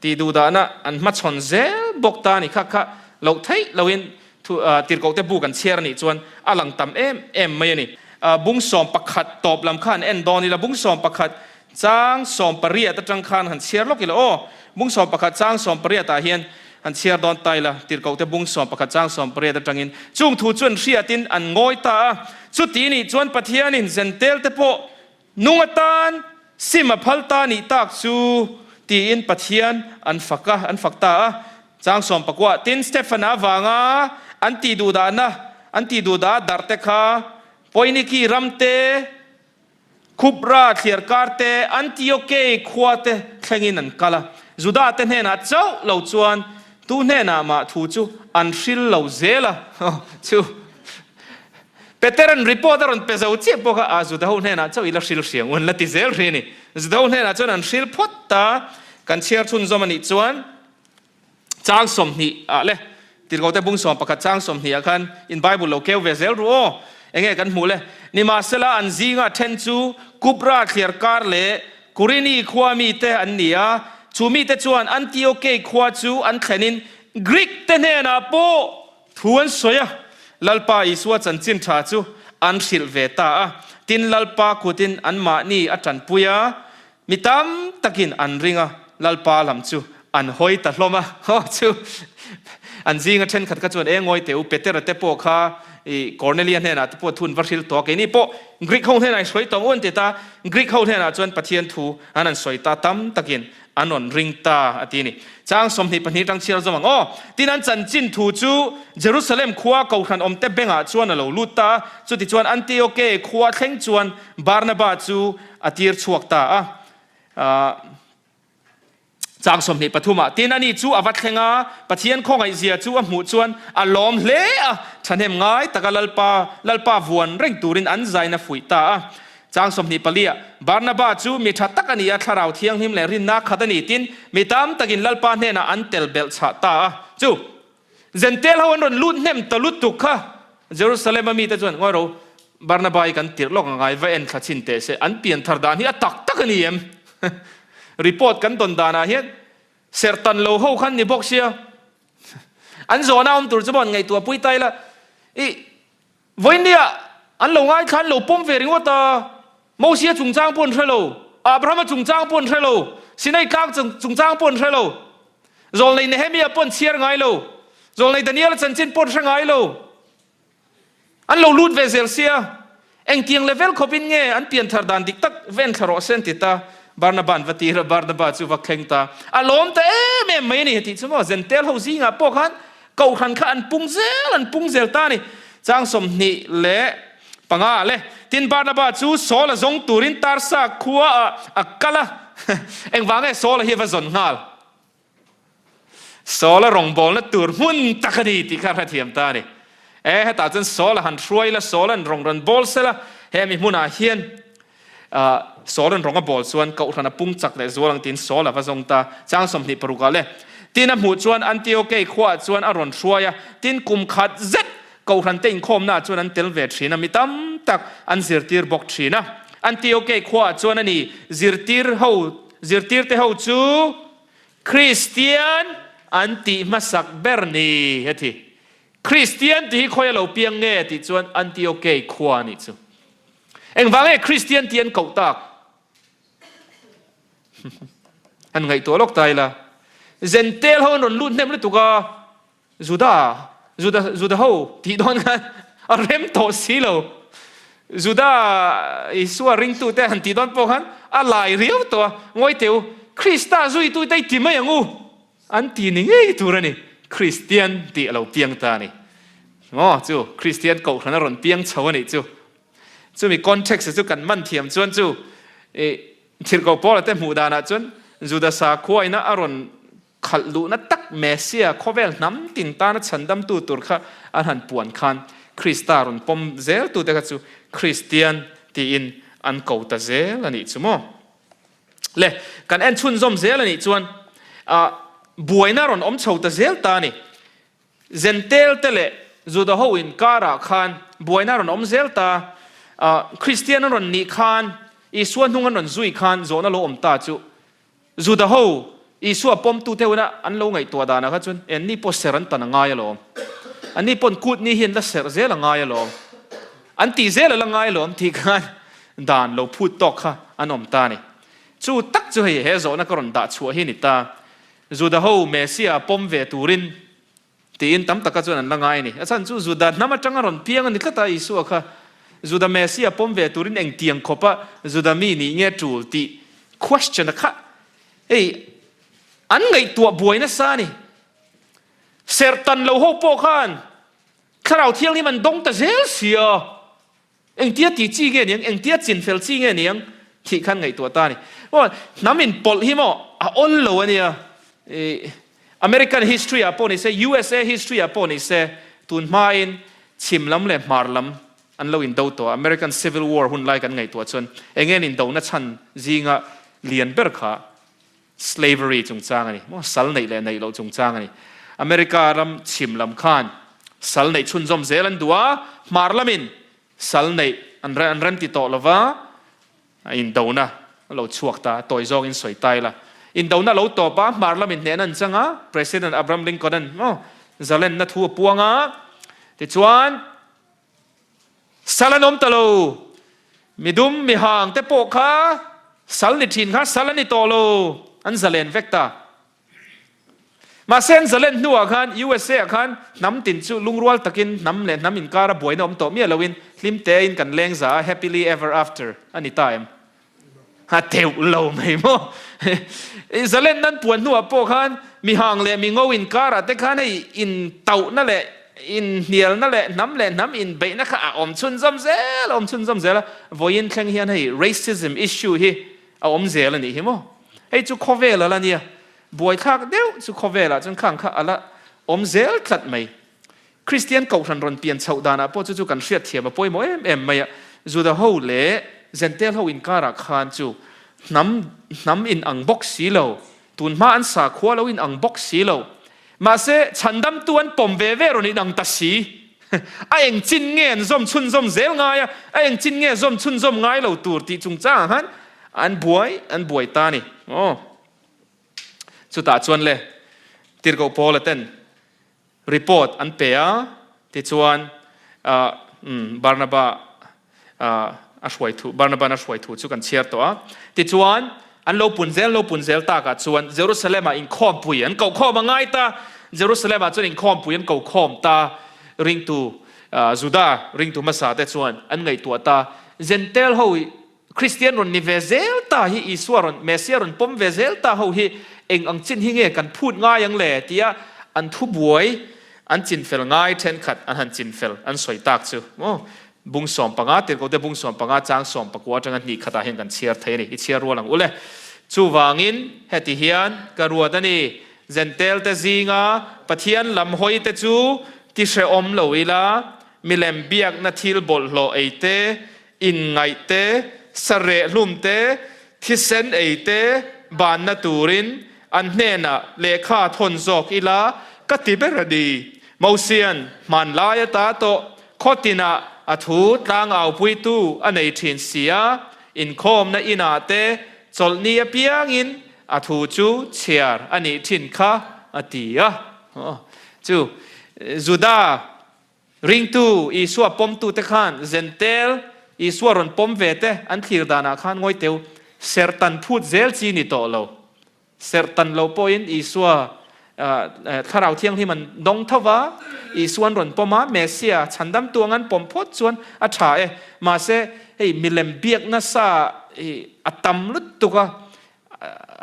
Tih duh dahna an hmachhawn zel bawk ta a ni kha kha loh theih loin thu tirhkoh te bu kan chhiar a nih chuan a lang tam em em mai a ni. Bung 11 tawp lam kha an en dawn ila bung 11 Chang 18 atang khan han chhiar lawk ila aw. Bung 11 chang 18 ah hian han chhiar dawn ta ila, tirhkohte bung 11 chang 18 atangin chung thu chu an hriatin an ngawi ta a. Chuti nih chuan Pathianin Zentel te pawh nung atan sim a phal ta nih tak chu tiin Pathian an fak a, an fak ta a. Chang 19 tin Stefana avanga an tihduhdahna, an tihduhdah darh te kha Poiniki ram te, Khupra thliarkar te, Antiokei khua te thlengin an kal a. Juda te hnenah chauh lo chuan tu hnenah mah thu chu an hril lo zel a. Chu Petera'n report a rawn pe zo chiah pawh kha a Juda ho hnenah chauh i la hril hriang u an la ti zel ri a ni. Juda ho hnenah chuan an hril phawt ta. Kan chhiar chhunzawm a nih chuan. Chang 20 ah le Tirhkohte bung 11 chang 20 ah khan in Bible lo keu ve zel ru aw. Enge kan hmuh le? Nimahsela an zinga then chu Kupra thliarkar leh Kurini khua mite an ni a, chu mite chuan Antiokei khua chu an thlenin Greek te hnenah pawh thu an sawi a, Lalpa Isua chanchin tha chu an hrilh ve ta a. Tin, Lalpa kutin anmahni a tanpui a, Mi tam takin an ring a, Lalpa lam chu an hawi ta hlawm a. Aw chu an zinga thenkhat kha chuan e ngawi teh u, Petera te pawh kha i Cornelia hnenah te pawh thun va hril tawh a, keini pawh Greek ho hnenah i sawi tawh ang u an ti ta. Greek ho hnenah chuan Pathian thu an han sawi ta, tam takin an rawn ring ta a ti a ni. Chang 22 tang chhiar zawm ang aw. Tin an chanchin thu chu Jerusalem khua Kohhran awmte bengah chuan a lo lut ta a, chutichuan Antioke khua thleng chuan Barnaba chu a tir chhuak ta a. Chang 23 ah, Tin ani chu a va thleng a, Pathian khawngaihzia chu a hmuh chuan a lawm hle a, thahnem ngai taka Lalpa, Lalpa vuan reng turin an zain a fuih ta a. Chang 24 ah, Barnaba chu mi tha tak a ni a, Thlarau Thianghlim leh rinna khat a ni, tin mi tam takin Lalpa hnenah an tel belh chhah ta a. Chu Zentel ho an rawn lut hnem ta lutuk kha Jerusalem a mite chuan ngawi ro Barnaba hi kan tirh lawk a ngai va en thla chhin teh se an pian thar dan hi a tak tak a ni em? Report kan dawn danah hian serhtan lo ho khan ni bawk sia an zawhna awm tur chu maw an ngaihtuah pui ta ila i Vawinia an lo ngaithla an lo pawm ve ringawt a, Mosia chungchang pawh an hre lo, Abrahama chungchang pawh an hre lo, Sinai tlang chungchang pawh an hre lo, Zawlnei Nehemia pawh an chhiar ngai lo, Zawlnei Daniela chanchin pawh an hre ngai lo. An lo lut ve zel sia, engtiang level khawpin nge an pianthar dan dik tak va enthla rawh se an ti ta. Barnaba an va tir a, Barnaba chu va thleng ta. A lawm ta em em mai a ni, tih chu maw Zentel ho zingah pawh khan Kohhran kha an pung zel an pung zel ta a ni. Chang 25 ah le tin Barnaba chu Saul-a zawng turin Tarsa khua ah a kal a. Engvang nge Saul-a hi a va zawn nghal? Saul-a rawngbawlna tur hmun tak a ni tih kha a hrethiam ta a ni. E, hetah chuan Saul-a han hruai la, Saul-a'n rawng rawn bawl sela, hemi hmunah hian Saul-a'n rawng a bawl chuan Kohhran a pung chak leh zual ang tiin Saul a va zawng ta. Chang 26 ah le. Tin a hmuh chuan Antiokei khuaah chuan a rawn hruai a, tin kum khat zet Kohhran te inkhawmnaah chuan an tel ve thin a, mi tam tak an zirtir bawk thin a. Antiokei khuaah chuan a ni zirtir ho, zirtirte ho chu Kristian an tih hmasak ber ni a ti. Kristian tih hi khawi a lo piang nge tih chuan Antiokei khua a nih chu. Engvang nge Kristian tih an koh tak? Han ngaihtuah lawk ta ila. Zentel ho an rawn lut hnem lutuk a, Juda, Juda, Juda ho tih dawn khan a rem tawh si lo. Juda Isua ringtute han tih dawn pawh khan a lai riau tawh a, Ngawi teh u, Krista zuitute i ti mai ang u, an ti ni ngei tur a ni. Kristian tih a lo piang ta a ni. Maw chu Kristian kohhran a rawn piang chho a nih chu. Chumi context chu kan man thiam chuan chu i Thirhkoh Paula te hmuh danah chuan Juda sakhua ina a rawn Khalh luhna tak Messia khawvel hnam tin tana chhandamtu tur kha an han puan khan Krista rawn pawm zeltute kha chu Kristian tiin an ko ta zel a nih chu maw? Le, kan en chhunzawm zel a nih chuan buaina rawn awm chho ta zel ta a ni. Zentel te leh Juda ho inkarah khan buaina rawn awm zel ta. Kristian an rawn nih khan Isua hnung an rawn zui khan zawhna lo awm ta chu Juda ho Isua pawmtute huna an lo ngaihtuah danah kha chuan en ni pawh serh an tan a ngai alawm. An ni pawn kut ni hi an la serh zel a ngai alawm. An tih zel a la ngai alawm tih khan dan lo phut tawk kha an awm ta a ni. Chu tak chu hei he zawhna ka rawn dah chhuah hi a ni ta. Juda ho Messia pawm ve turin Tiin tam taka chuan an la ngai a ni. A chhan chu Juda hnam atanga rawn piang a ni tlat a, Isua kha Juda Messia pawm ve turin engtiang khawpa Juda mi nih nge tul tih question a kha hei an ngaihtuah buai nasa a ni. Serhtan lo ho pawh khan Thlarau Thianghlim an dawng ta zel sia. Engtia ti chi nge niang, engtia chin fel chi nge niang tih khan ngaihtuah ta a ni. Maw, hnam inpawlh hi maw a awl lo a nia. American history ah pawh ni se, USA history ah pawh ni se, tun hmain chhim lam leh hmar lam an lo indo tawh a. American Civil War hun lai kan ngaihtuah chuan enge an indona chhan zinga lian ber kha Slavery chungchang a ni maw? Sal neih leh neih loh chungchang a ni. America ram chhim lam khan sal neih chhunzawm zel an duh a, hmar lamin sal neih an an rem ti tawh lova, indona a lo chhuak ta, tawi zawngin sawi ta ila. Indona a lo tawp a, hmar lamin hnehna an chang a, President Abraham Lincoln-a'n maw zalenna thu a puang a, tichuan, Sal an awm ta lo. Midum, mihang te pawh kha sal ni thin kha sal an ni tawh lo. An zalen vek ta. Mahse an zalen hnuah khan USA ah khan hnam tin chu lungrual takin hnam leh hnam inkara buaina awm tawh miah loin hlim tein kan leng za a, happily ever after a ni ta em? A teuh lo mai maw? Zalen nan puan hnuah pawh khan mihang leh mingo inkarah te khan hei intauhna leh inhnialna leh hnam leh hnam inbeihna kha a awm chhunzawm zel a awm chhunzawm zel a. Vawiin thleng hian hei racism issue hi a awm zel a nih hi maw? Hei chu khawvel a la nia. Buaithlak deuh chu khawvelah chuan khang kha a la awm zel tlat mai. Kristian kohhran rawn pian chhoh danah pawh chu chu kan hriatthiam a pawimawh em em mai a, Juda ho leh Jentail ho inkarah khan chu hnam hnam in ang bawk si lo, tun hma an sakhua lo in ang bawk si lo, mahse chhandamtu an pawm ve ve rawn in ang ta si. A eng chin nge an zawm chhunzawm zel ngai a, a eng chin nge zawm chhunzawm ngai lo tur tih chungchangah khan an buai an buai ta a ni. Aw. Chutah chuan le Tirhkoh Paula ten Report an pe a, tichuan Barnaba a hruai thu, Barnaban a hruai thu chu kan chhiar tawh a. Tichuan, an lo pun zel, lo pun zel takah chuan Jerusalem-ah inkhawmpui an kohkhawm a ngai ta. Jerusalem-ah chuan inkhawmpui an kohkhawm ta. Ringtu Juda ringtu hmasa te chuan an ngaihtuah ta. Jentail ho Kristian rawn ni ve zel ta hi, Isua rawn, Messia rawn pawm ve zel ta ho hi eng ang chin hi nge kan phut ngai ang le? tia an thubuai an chinfel ngai thenkhat an han chinfel an sawi tak chu maw? Bung 15 tirhkote bung 15 chang 19 atanga hnih khatah hian kan chhiar thei a ni. I chhiar rual ang u le. Chuvangin heti hian ka ruat a ni, Zentelte zinga Pathian lam hawite chu ti hrehawm lo ila, milem biakna thil bawlhhlawh ei te, Inngaih te, sareh hlum te, thisen ei te banna turin an hnenah lehkha thawn zawk ila ka ti ber a ni. Mosian hmanlai ata tawh khaw tinah a thu tlangaupuitu a nei thin si a, inkhawmna inah te chawlhni apiangin a thu chu chhiar a nih thin kha a ti a. Chu Juda Ringtu Isua pawmtute khan Zentel Isua rawn pawm ve te an thlir danah khan ngawi teu sertan phut zel chi ni tawh lo. Serh tan lo pawhin Isua Thlarau Thianghlim an dawng tho va, Isua an rawn pawm a, Messia chhandamtu ang an pawm phawt chuan a tha e. Mahse, hei milem biak nasa hi a tam lutuk a,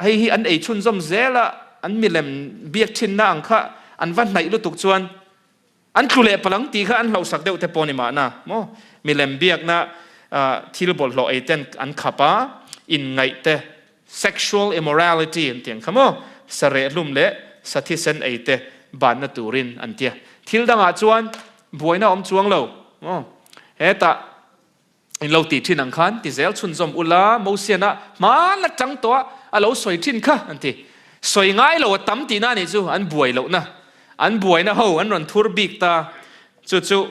hei hi an ei chhunzawm zel a, an milem biak thinna ang kha an va hnaih lutuk chuan An tlu leh palh ang tih kha an hlauhsak deuh te pawh a ni mahna maw? Milem biakna thil bawlhhlawh ei ten an khap a, inngaih te, sexual immorality an ti ang kha maw? Sarehlum leh sathisen ei te banna turin an tia. Thil dangah chuan buaina a awm chuang lo maw? Hetah In lo tih thin ang khan ti zel chhunzawm ula, Mosiana hma la tang tawh a, a lo sawi thin kha an ti. Sawi ngai lo a tam tihna anih chu an buai lohna, an buaina ho an rawn thur bik ta. Chu chu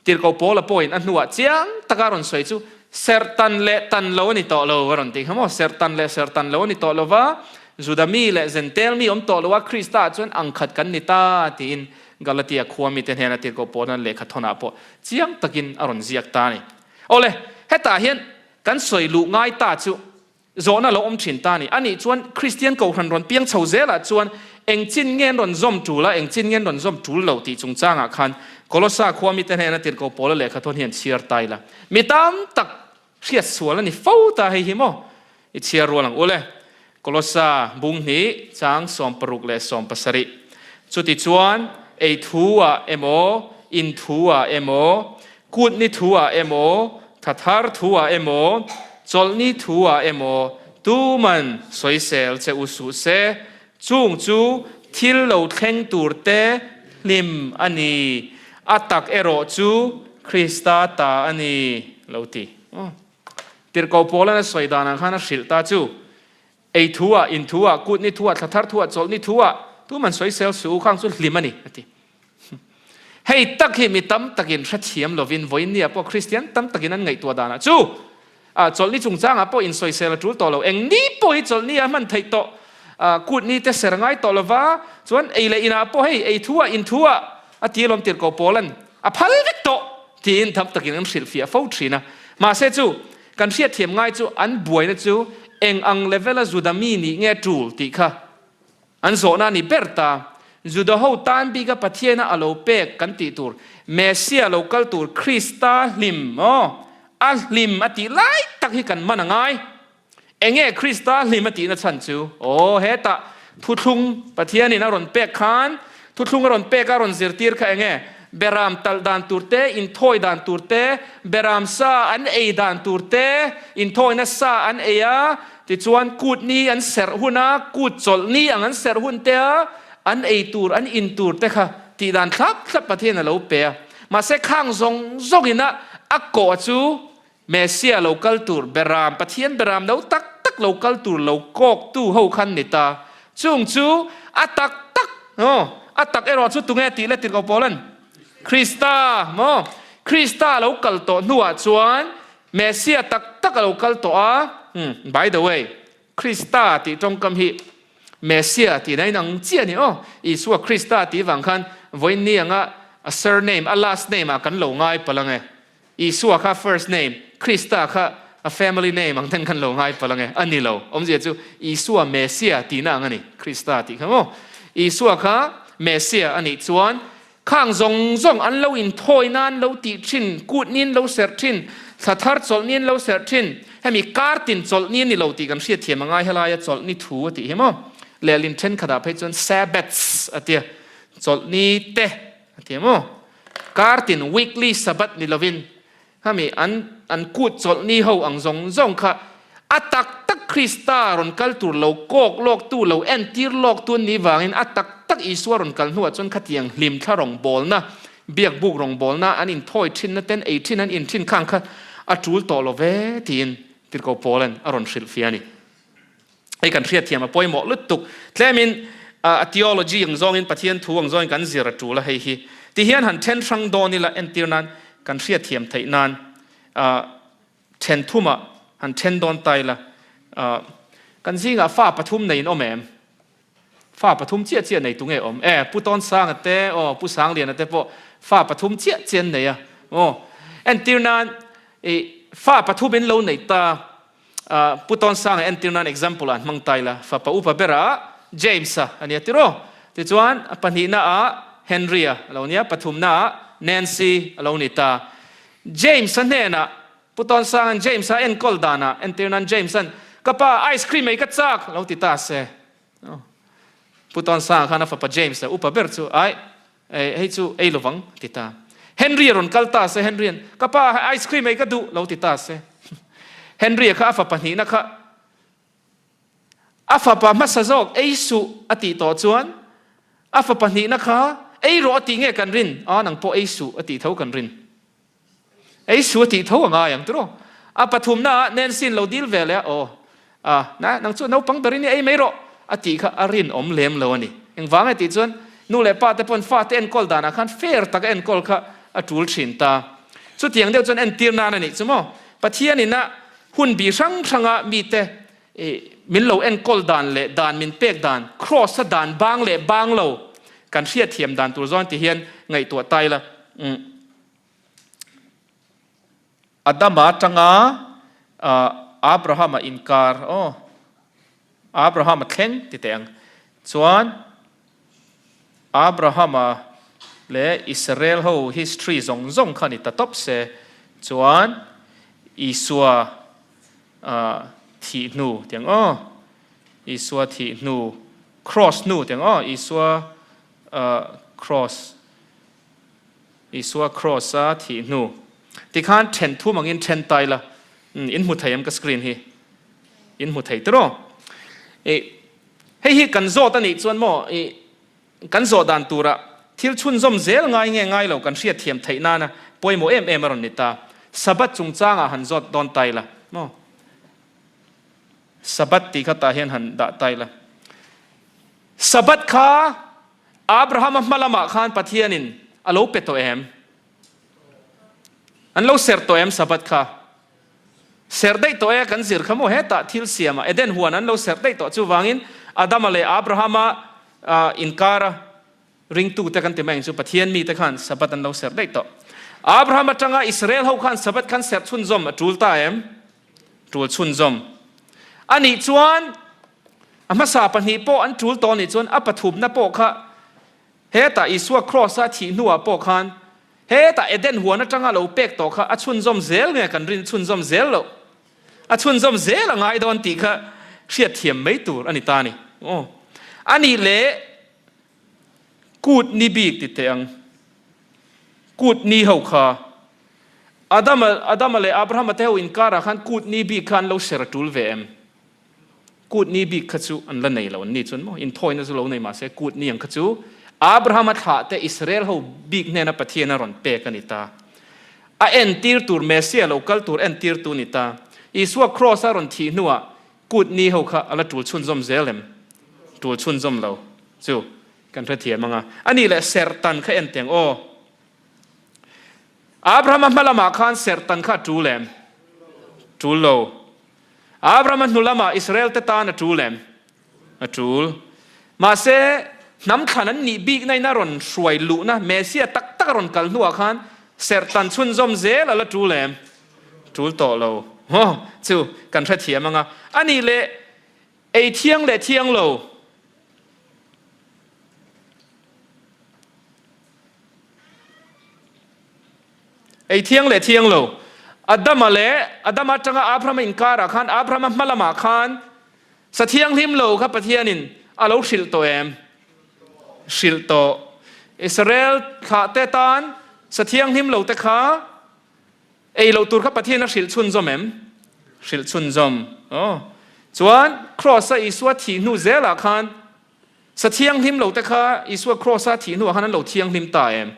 Tirhkoh Paula pawhin a hnuah chiang taka a rawn sawi chu serh tan leh tan lo a ni tawh lo a rawn ti kha maw? Serh tan leh serh tan lo a ni tawh lo va, Juda mi leh Zentel mi awm tawh lo a, Krista ah chuan angkhat kan ni ta tiin Galatia khua mite hnena Tirhkoh Paula'n lehkha thawnah pawh chiang takin a rawn ziak ta a ni. Awle, hetah hian kan sawi luh ngai ta chu zawhna lo awm thin ta a ni. Anih chuan Kristian Kohhran rawn piang chho zelah chuan eng chin nge an rawn zawm tul a, eng chin nge an rawn zawm tul lo tih chungchangah khan Kolossa khua mite hnena Tirhkoh Paula lehkha thawn hi an chhiar ta ila. Mi tam tak Hriat sual a ni fo ta hei hi maw? I chhiar rual ang ule. Kolossa bung hnih chang 60 leh 70. Chutichuan ei thu ah emaw, in thu ah emaw, kutni thu ah emaw, thathar thu ah emaw, chawlhni thu ah emaw tuman sawisel che u suh se, chung chu thil lo thleng tur te hlim a ni, a tak erawh chu Krista ta a ni lo ti. Tirhkoh Paula'n a sawi danah khan a hrilh ta chu, Ei thu ah, in thu ah, kutni thu ah, thlathar thu ah, chawlhni thu ah, tuman sawisel suh u, khang chu hlim a ni, a ti. Hei tak hi mi tam takin hrethiam lovin vawiinniah pawh Kristian tam takin an ngaihtuah danah chu a chawlhni chungchangah pawh insawisel a tul tawh lo. Eng ni pawh hi chawlhni a hman theih tawh, kutni te ser ngai tawh lova, chuan ei leh inah pawh hei ei thu ah in thu ah a ti alawm tirhkoh Paula'n a phal vek tawh tiin tam takin an hrilhfiah fo thin a. Mahse chu kan hriatthiam ngai chu an buaina chu eng ang level a Juda mi nih nge tul tih kha An zawhna a ni ber ta. Juda ho tan bika Pathiana a lo pek kan tih tur, Messia lo kal tur Krista hlim, aw, a hlim a tih lai tak hi kan man a ngai. Enge Krista hlim a tihna chhan chu? Aw, hetah thuthlung Pathianin a rawn pek khan, thuthlung a rawn pek a rawn zirtir kha enge? Beram talh dan tur te, inthawi dan tur te, beram sa an ei dan tur te, inthawina sa an ei a, Tichuan, kut ni an serh hun a, kut chawlh ni ang an serh hun te a, an ei tur, an in tur te kha tih dan thlap thlap Pathian a lo pe a. Mahse, khang zawng zawngin a a kawh chu Messia lo kal tur, Beram, Pathian Beram lo tak tak lo kal tur lo kawktu ho khan ni ta. Chung chu a tak tak, aw, a tak erawh chu tunge tih le tirhkoh Paula'n? Krista, maw? Krista lo kal tawh hnuah chuan Messia tak tak a lo kal tawh a, hmm, by the way, Krista tih tawngkam hi Messia tihna in ang chiah a ni aw, Isua Krista tih vang khan vawiin ni anga a surname, a last name ah kan lo ngai palh ang e. Isua kha first name, Krista kha a family name ang ten kan lo ngai palh ang e, a ni lo. Awmzia chu Isua Messia tihna ang a ni, Krista tih kha maw. Isua kha Messia a nih chuan Khang zawng zawng an lo inthawi nan lo tih thin, kut nin lo serh thin, thla thar chawlh nin lo serh thin, hemi kar tin chawlh ni a ni lo tih kan hriatthiam a ngai helaia chawlh ni thu a tih hi maw? Lehlin thenkhatah phei chuan Sabbaths a tia, chawlh ni te a tia maw? Kar tin weekly Sabbath ni lovin Khami an an kut chawlh ni ho ang zawng zawng kha a tak tak Krista rawn kal tur lo kawk lawk tu lo entir lawk tu an nih vangin a tak tak Isua rawn kal hnuah chuan khatiang hlimthla rawngbawlna, biakbuk rawngbawlna an inthawi thinna ten ei thin an in thin khang kha a tul tawh lo ve tiin Tirhkoh Paula'n a rawn hrilhfiah a ni. Hei kan hriatthiam a pawimawh lutuk. Tlemin a theology ang zawngin Pathian thu ang zawngin kan zir a tul a hei hi. Tihian han then hrang dawn ila entir nan kan hriatthiam theih nan then thumah han then dawn ta ila. Kan zingah fa pathum nei in awm em? Fa pathum chiah chiah nei tu nge awm? E, Pu Tawnsanga te, aw, Pu Sangliana te pawh fa pathum chiah chiah an nei a. Aw, entir nan i fa pathum in lo nei ta. Pu Tawnsanga entir nan example ah an hmang ta ila, fapa upa berah James-a a nia tiraw? Tichuan a pahnihna ah Henry-a a lo nia, pathumna ah Nancy a lo ni ta. James-a hnenah Pu Tawnsanga'n James-a enkawl danah entir nan James-a'n Ka pa, ice cream ei ka chak! lo ti ta se. Pu Tawnsanga khan a fapa James-a upa ber chu, Ai, hei chu ei lovang, a ti ta. Henry-a rawn kal ta se, Henry-a'n Ka pa, ice cream ei ka duh! lo ti ta se. Henry-a kha a fapa hnihna kha A fapa hmasa zawk ei suh a tih tawh chuan a fapa hnihna kha ei rawh a tih nge kan rin? A, nang pawh ei suh a tih tho kan rin. Ei suh a tih tho a ngai ang tiraw? A pathumna ah Nancy-in lo dil ve leh a, aw, a, na, nang chu naupang berin i ei mai rawh a tih kha a rinawm lem lo a ni. Engvang e tih chuan nu leh pa te pawn fate enkawl danah khan fair taka enkawl kha a tul thin ta. Chutiang deuh chuan entir nan a nih chu maw? Pathianin a Hun bi hrang hranga mite min lo enkawl dan leh dan min pek dan, Kraws-a dan bang leh bang lo kan hriatthiam dan tur zawn ti hian ngaihtuah ta ila. Adama atanga Abrahama inkar, aw, Abrahama thleng ti teh ang chuan Abrahama leh Israel ho history zawng zawng kha ni ta tawp se chuan Isua thih hnu tiang aw, Isua thih hnu cross hnu tiang aw, Isua cross Isua cross a thih hnu tikhan then thum angin then ta ila in hmu thei em ka screen hi in hmu thei tiraw Hei hi kan zawt a nih chuan maw i kan zawh dan tura thil chhunzawm zel ngai nge ngai lo kan hriatthiam theih nana pawimawh em em a rawn ni ta. Sabbath chungchangah han zawt dawn ta ila maw? Sabbath tih kha tah hian han dah ta ila. Sabbath kha Abrahama hma lamah khan Pathianin a lo pe tawh em? An lo serh tawh em Sabbath kha? Serh daih tawh e kan zir kha maw hetah thil siamah Eden huan an lo serh daih tawh chuvangin Adama leh Abrahama inkara ringtute kan ti mai ang chu Pathian mite khan Sabbath an lo serh daih tawh. Abraham atanga Israel ho khan Sabbath khan serh chhunzawm a tul ta em? Tul chhunzawm. A nih chuan a hmasa pahnih pawh an tul tawh nih chuan a pathumna pawh kha Hetah Isua Kraws-a thih hnuah pawh khan hetah Eden huan atanga lo pek tawh kha a chhunzawm zel nge kan rin chhunzawm zel loh? A chhunzawm zel a ngai dawn tih kha hriatthiam mai tur a ni ta a ni. Aw. A nih leh kut ni bik ti teh ang. Kut ni ho kha Adama Adama leh Abrahama te ho inkarah khan kut ni bik kha an lo ser a tul ve em? Kut ni bik kha chu an la nei lo an ni chuan maw? Inthawina chu lo nei mah se kut ni ang kha chu Abrahama thlah te Israel ho bik hnena Pathian a rawn pek a ni ta. A entir tur Messiah lo kal tur entir tu ni ta. Isua Kraws a rawn thih hnuah kut ni ho kha a la tul chhunzawm zel em? Tul chhunzawm lo chu kan hrethiam ang a. A nih leh serhtan kha en teng aw. Abrahama hma lamah khan serhtan kha a tul em? Tul lo. Abrahama hnu lamah Israel-te tan a tul em? A tul. Mahse, hnam thlan an nih bikna in a rawn hruai luhna Messiah tak tak a rawn kal hnuah khan serhtan chhunzawm zel a la tul em? Tul tawh lo. Aw, chu kan hrethiam ang a. A nih leh ei thiang leh thiang lo. Ei thiang leh thiang lo. Adama leh Adama atanga Abrahama inkarah khan Abrahama hma lamah khan sa thianghlim lo kha Pathianin a lo hrilh tawh em? Hrilh tawh. Israel thlahte tan sa thianghlim lo te kha ei loh tur kha Pathian a hrilh chhunzawm em? Hrilh chhunzawm. Aw. Chuan Kraws-a Isua thih hnu zelah khan Sa thianghlim lo te kha Isua Kraws-a thih hnuah khan an lo thianghlim ta em?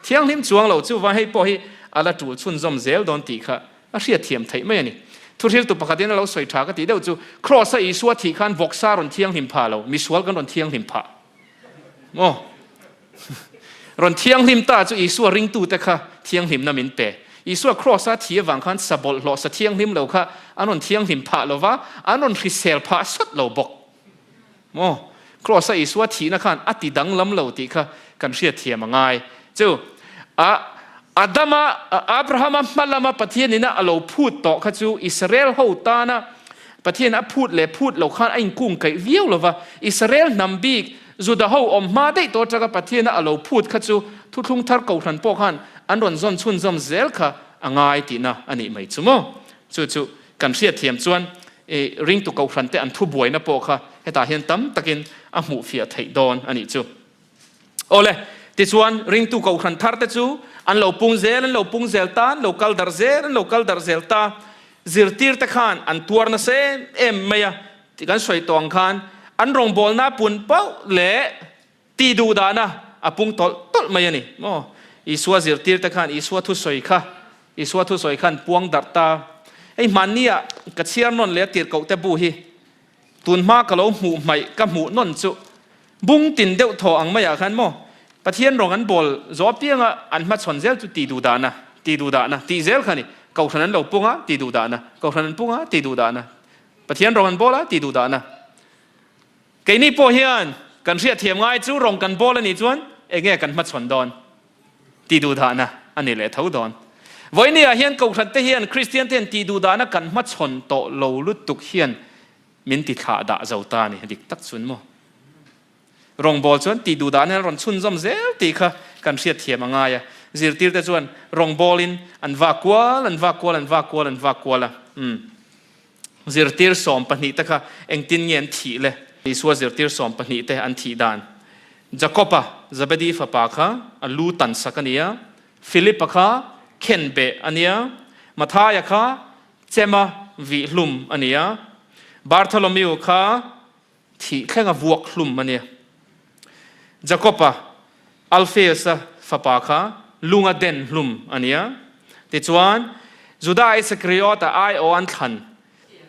Thianghlim chuang lo chu vai hei pawh hi a la tul chhunzawm zel dawn tih kha a hriatthiam theih mai a ni. Thuhriltu pakhatin a lo sawi tha ka tih deuh chu Kraws-a Isua thih khan vawksa rawn thianghlim phah lo, misual kan rawn thianghlim phah maw? Rawn thianghlim ta chu Isua ringtute kha thianghlimna min pe. Isua Kraws-a thih avang khan sa bawlhhlawh sa thianghlim lo kha an rawn thianghlim phah lo va, an rawn hrisel phah sawt lo bawk. Maw? Kraws-a Isua thihna khan a ti danglam lo tih kha kan hriatthiam a ngai. Chu, a Adama, Abrahama hma lama Pathian ina a lo phut tawh kha chu Israel ho tana Pathian a phut leh phut lo khan a inkung kaih viau lo va, Israel hnam bik Juda ho awm hma daih tawh atanga Pathiana a lo phut kha chu Thuthlung Thar Kohhran pawh khan an rawn zawn chhunzawm zel kha a ngai tihna a nih mai chu maw? Chu chu kan hriatthiam chuan i ringtu Kohhran te an thubuaina pawh kha hetah hian tam takin a hmuhfiah theih dawn a nih chu. Awle, tichuan ringtu Kohhran thar te chu an lo pung zel, an lo pung zel ta, an lo kal darh zel, an lo kal darh zel ta. Zirtir te khan an tuar nasa em em mai a, tih kan sawi tawh ang khan an rawngbawlna pun pauh leh tih duh dahna a pung tawlh tawlh mai a ni maw? Isua zirtir te khan Isua thusawi kha Isua thusawi khan puang darh ta. Hei hmannia ka chhiar nawn leh a tirhkoh te bu hi tun hma ka lo hmuh hmaih ka hmuh nawn chu bung tin deuh thaw ang maiah khan maw Pathian rawng an bawl zawh apianga an hmachhawn zel chu tih duh dahna tih duh dahna tih zel kha a ni. Kohhran an lo pung a tih duh dahna Kohhran an pung a tih duh dahna Pathian rawng an bawl a tih duh dahna. Keini pawh hian kan hriatthiam ngai chu rawng kan bawl a nih chuan enge kan hmachhawn dawn tih duh dahna a ni leh tho dawn. Vawinia hian Kohhran te hian Kristian te hian tih duh dahna kan hmachhawn tawh lo lutuk hian min ti thlah dah zo ta a ni. Dik tak chuan maw? Rawngbawl chuan tih duh dahna hian rawn chhunzawm zel tih kha kan hriatthiam a ngai a. Zirtirte chuan rawngbawlin an vak kual, an vak kual, an vak kual, an vak kual a. Umm. Zirtir 12 te kha engtin nge an thih le? Isua zirtir 12 te an thih dan. Jakob-a, Zebedi fapa kha a lu tan sak a ni a, Philip-a kha khenbeh a ni a, Mathaia kha chema vih hlum a ni a, Bartholomew kha Thih thlenga vuak hlum a nia. Jakob-a, Alfeus-a fapa kha lunga den hlum a nia. Tichuan, Juda Isakriot-a aiawh an thlan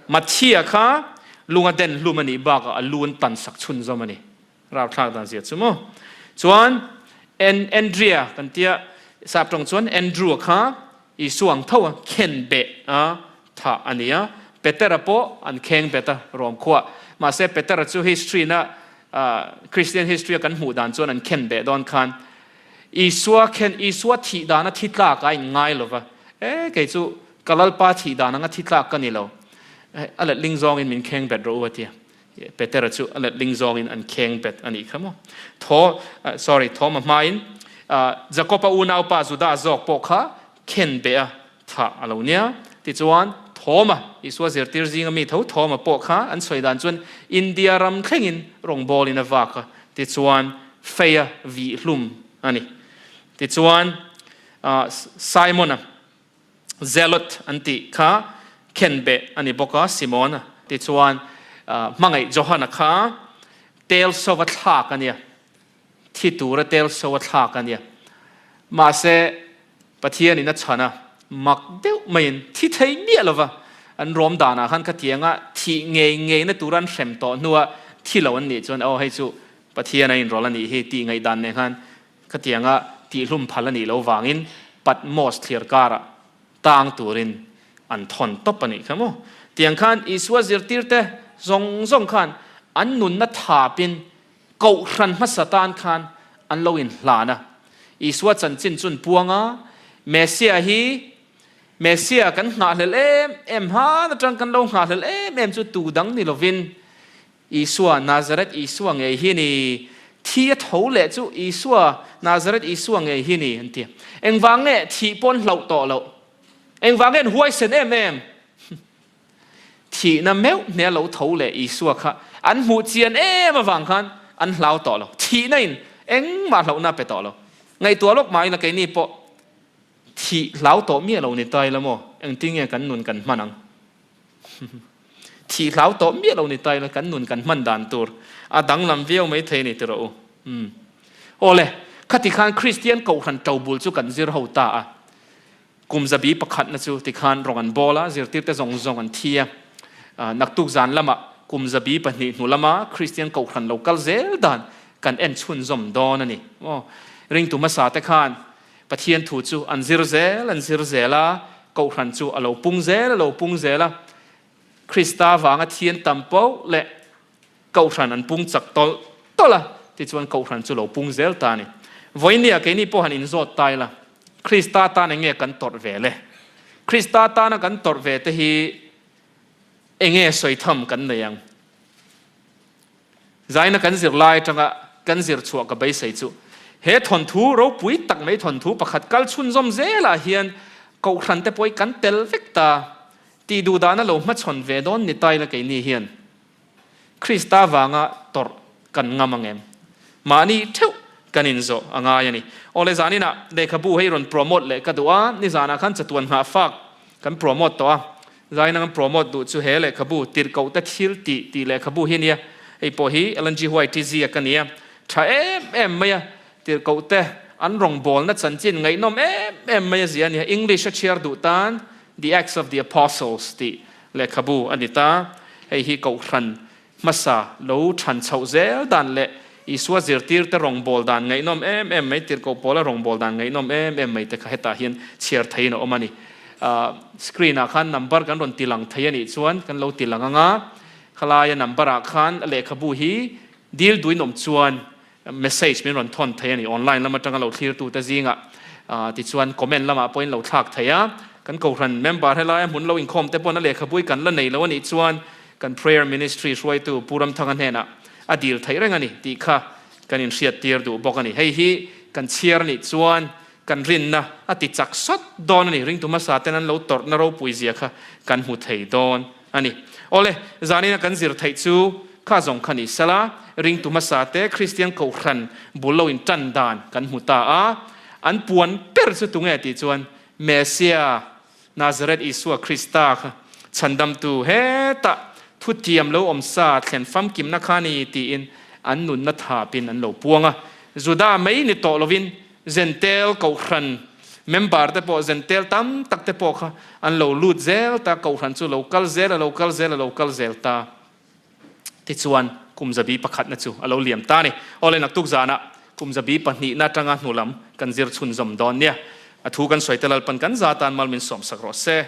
Matthia kha lunga den hlum a nih bakah a lu an tan sak chhunzawm a ni. Rauhthlak dan zia chu maw. Chuan, Andrea kan tia, sap tawng chuan Andrew-a kha Isua ang tho a khen beh a thah a ni a, Petera pawh an kheng bet a Rom khuah. Mahse Petera chu history na Christian history a kan hmuh dan chuan an khen beh dawn khan Isua khen Isua thih dan a thi tlak a in ngai lova, e kei chu ka Lalpa thih dan anga thi tlak ka ni lo, a letling zawngin min kheng bet rawh u a ti a. Petera chu a letling zawngin an kheng bet a nih kha maw. Thaw, sorry, Thawma hmain Jakoba unaupa Juda zawk pawh kha khen beh a thah a lo nia. Tichuan, Thawma, Isua zirtir zinga mi tho Thawma pawh kha an sawi dan chuan India ram thlengin rawngbawlin a vak a, tichuan feia vih hlum a ni. Tichuan, Simon-a Zealot an tih kha khenbeh a ni bawk a, Simona tichuan hmangaih Johana kha tel sova thlak a nia, thi tura tel sova thlak a nia. Mahse, Pathianin a chhan a, mak deuh maiin thi thei miah lova an rawm danah khan khatianga thih ngei ngeina tura an hrem tawh hnua thi lo an nih chuan aw hei chu Pathian a inrawlh a nih hi tih ngaihdan nen khan Khatianga tihhlum phal a nih loh vangin Patmos thlir karah tang turin an thawn tawp a nih kha maw? Tiang khan Isua zirtirte zawng zawng khan an nunna thapin kohhran hmasa tan khan an lo inhlan a. Isua chanchin chun puang a, Messia hi Messia kan nghahhlelh em em hman atang kan lo nghahhlelh em em chu tu dang ni lovin Isua, Nazareth Isua ngei hi ni. Thi a tho leh chu Isua, Nazareth Isua ngei hi ni, an ti. Engvang nge thih pawh an hlauh tawh loh? Engvang nge an huaisen em em? Thihna meuh hne a lo tho leh Isua kha an hmuh chian em avang khan an hlau tawh lo. Thihna in engmah hlauhna a pe tawh lo. Ngaihtuah lawk mah ila keini pawh thih hlau tawh miah lo ni ta ila maw? Engtin nge kan nun kan hman ang? Thih hlau tawh miah lo ni ta ila kan nun kan hman dan tur a danglam viau mai thei a ni ti rawh u. Umm. Awle, khati khan Kristian Kohhran ṭobul chu kan zir ho ta a. Kum zabi pakhatna chu tikhan rawng an bawl a, zirtirte zawng zawng an thi a. Naktuk zan lamah kum 200 hnu lama Kristian Kohhran lo kal zel dan kan en chhunzawm dawn a ni. Aw, ringtu hmasa te khan Pathian thu chu an zir zel an zir zel a, Kohhran chu a lo pung zel a lo pung zel a. Krista vanga thian tam poh leh Kohhran an pung chak tawlh tawlh a, tichuan Kohhran chu lo pung zel ta a ni. Vawinia keini pawh han inzawt ta ila, Krista tan eng nge kan tawrh ve le? Krista tana kan tawrh ve te hi. Enge sawi tham kan nei ang? Zaina kan zir lai atanga kan zir chhuah ka beisei chu he thawnthu ropui tak mai thawnthu pakhat kal chhunzawm zelah hian kohhran te pawh hi kan tel vek ta tih duh dana lo hmachhawn ve dawn ni tai la keini hian Krista vanga tawrh kan ngam ang em? Mahni theuh kan inzawh a ngai a ni. Awle zaninah lehkhabu hei rawn promote leh ka duh a, nizanah khan chatuan nghahfak kan promote tawh a, zaina kan promote duh chu he lehkhabu tirhkohte thil tih tih lehkhabu hi a nia, hei pawh hi Ellen G. White ziak a ni a, tha em em mai a, tirhkohte an rawngbawlna chanchin ngaihnawm em em mai a zia a ni a, English a chhiar duh tan The Acts of the Apostles tih Lehkhabu a ni ta. Hei hi Kohhran hmasa lo than chhoh zel dan leh Isua zirtirte rawngbâwl dan ngaihnawm em em mai, tirhkoh pawla rawngbâwl dan ngaihnawm em em mai te kha hetah hian chhiar theiin a awm a ni. Screen ah khan number kan rawn tilang thei a nih chuan kan lo tilang ang a, khalaia number ah khan lehkhabu hi dil duin awm chuan Message min rawn thawn thei a ni. Online lam atanga lo thlirtute zingah tichuan comment lamah pawhin lo thlak thei a. Kan Kohhran member helaia hmun lo inkhawm te pawn a lehkhabui kan la nei lo a nih chuan kan prayer ministry hruaitu Pu Ramthanga hnenah a dil theih reng a ni tih kha kan inhriattir duh bawk a ni. Hei hi kan chhiar a nih chuan kan rinna a ti chak sawt dawn a ni. Ringtu hmasa ten an lo tawrhna ropui zia kha kan hmu thei dawn a ni. Awle, zanina kan zir theih chu kha zawng kha ni sela, ringtu hmasa te Kristian Kohhran bul lo in tan dan kan hmu ta a, an puan ber chu tunge tih chuan Messia, Nazareth Isua Krista kha chhandamtu hetah thutiam lo awm sa thlen famkimna kha ni tiin an nunna thapin an lo puang a. Juda mai ni tawh lovin Zentel Kohhran member te pawh Zentel tam tak te pawh kha an lo lut zel ta, Kohhran chu lo kal zel a lo kal zel a lo kal zel ta. Tichuan kum zabi pakhatna chu a lo liam ta a ni. Awle naktuk zanah kum zabi pahnihna atanga hnu lam kan zir chhunzawm dawn nia. A thu kan sawi te Lalpan kan za tan mal min sawmsak rawh se.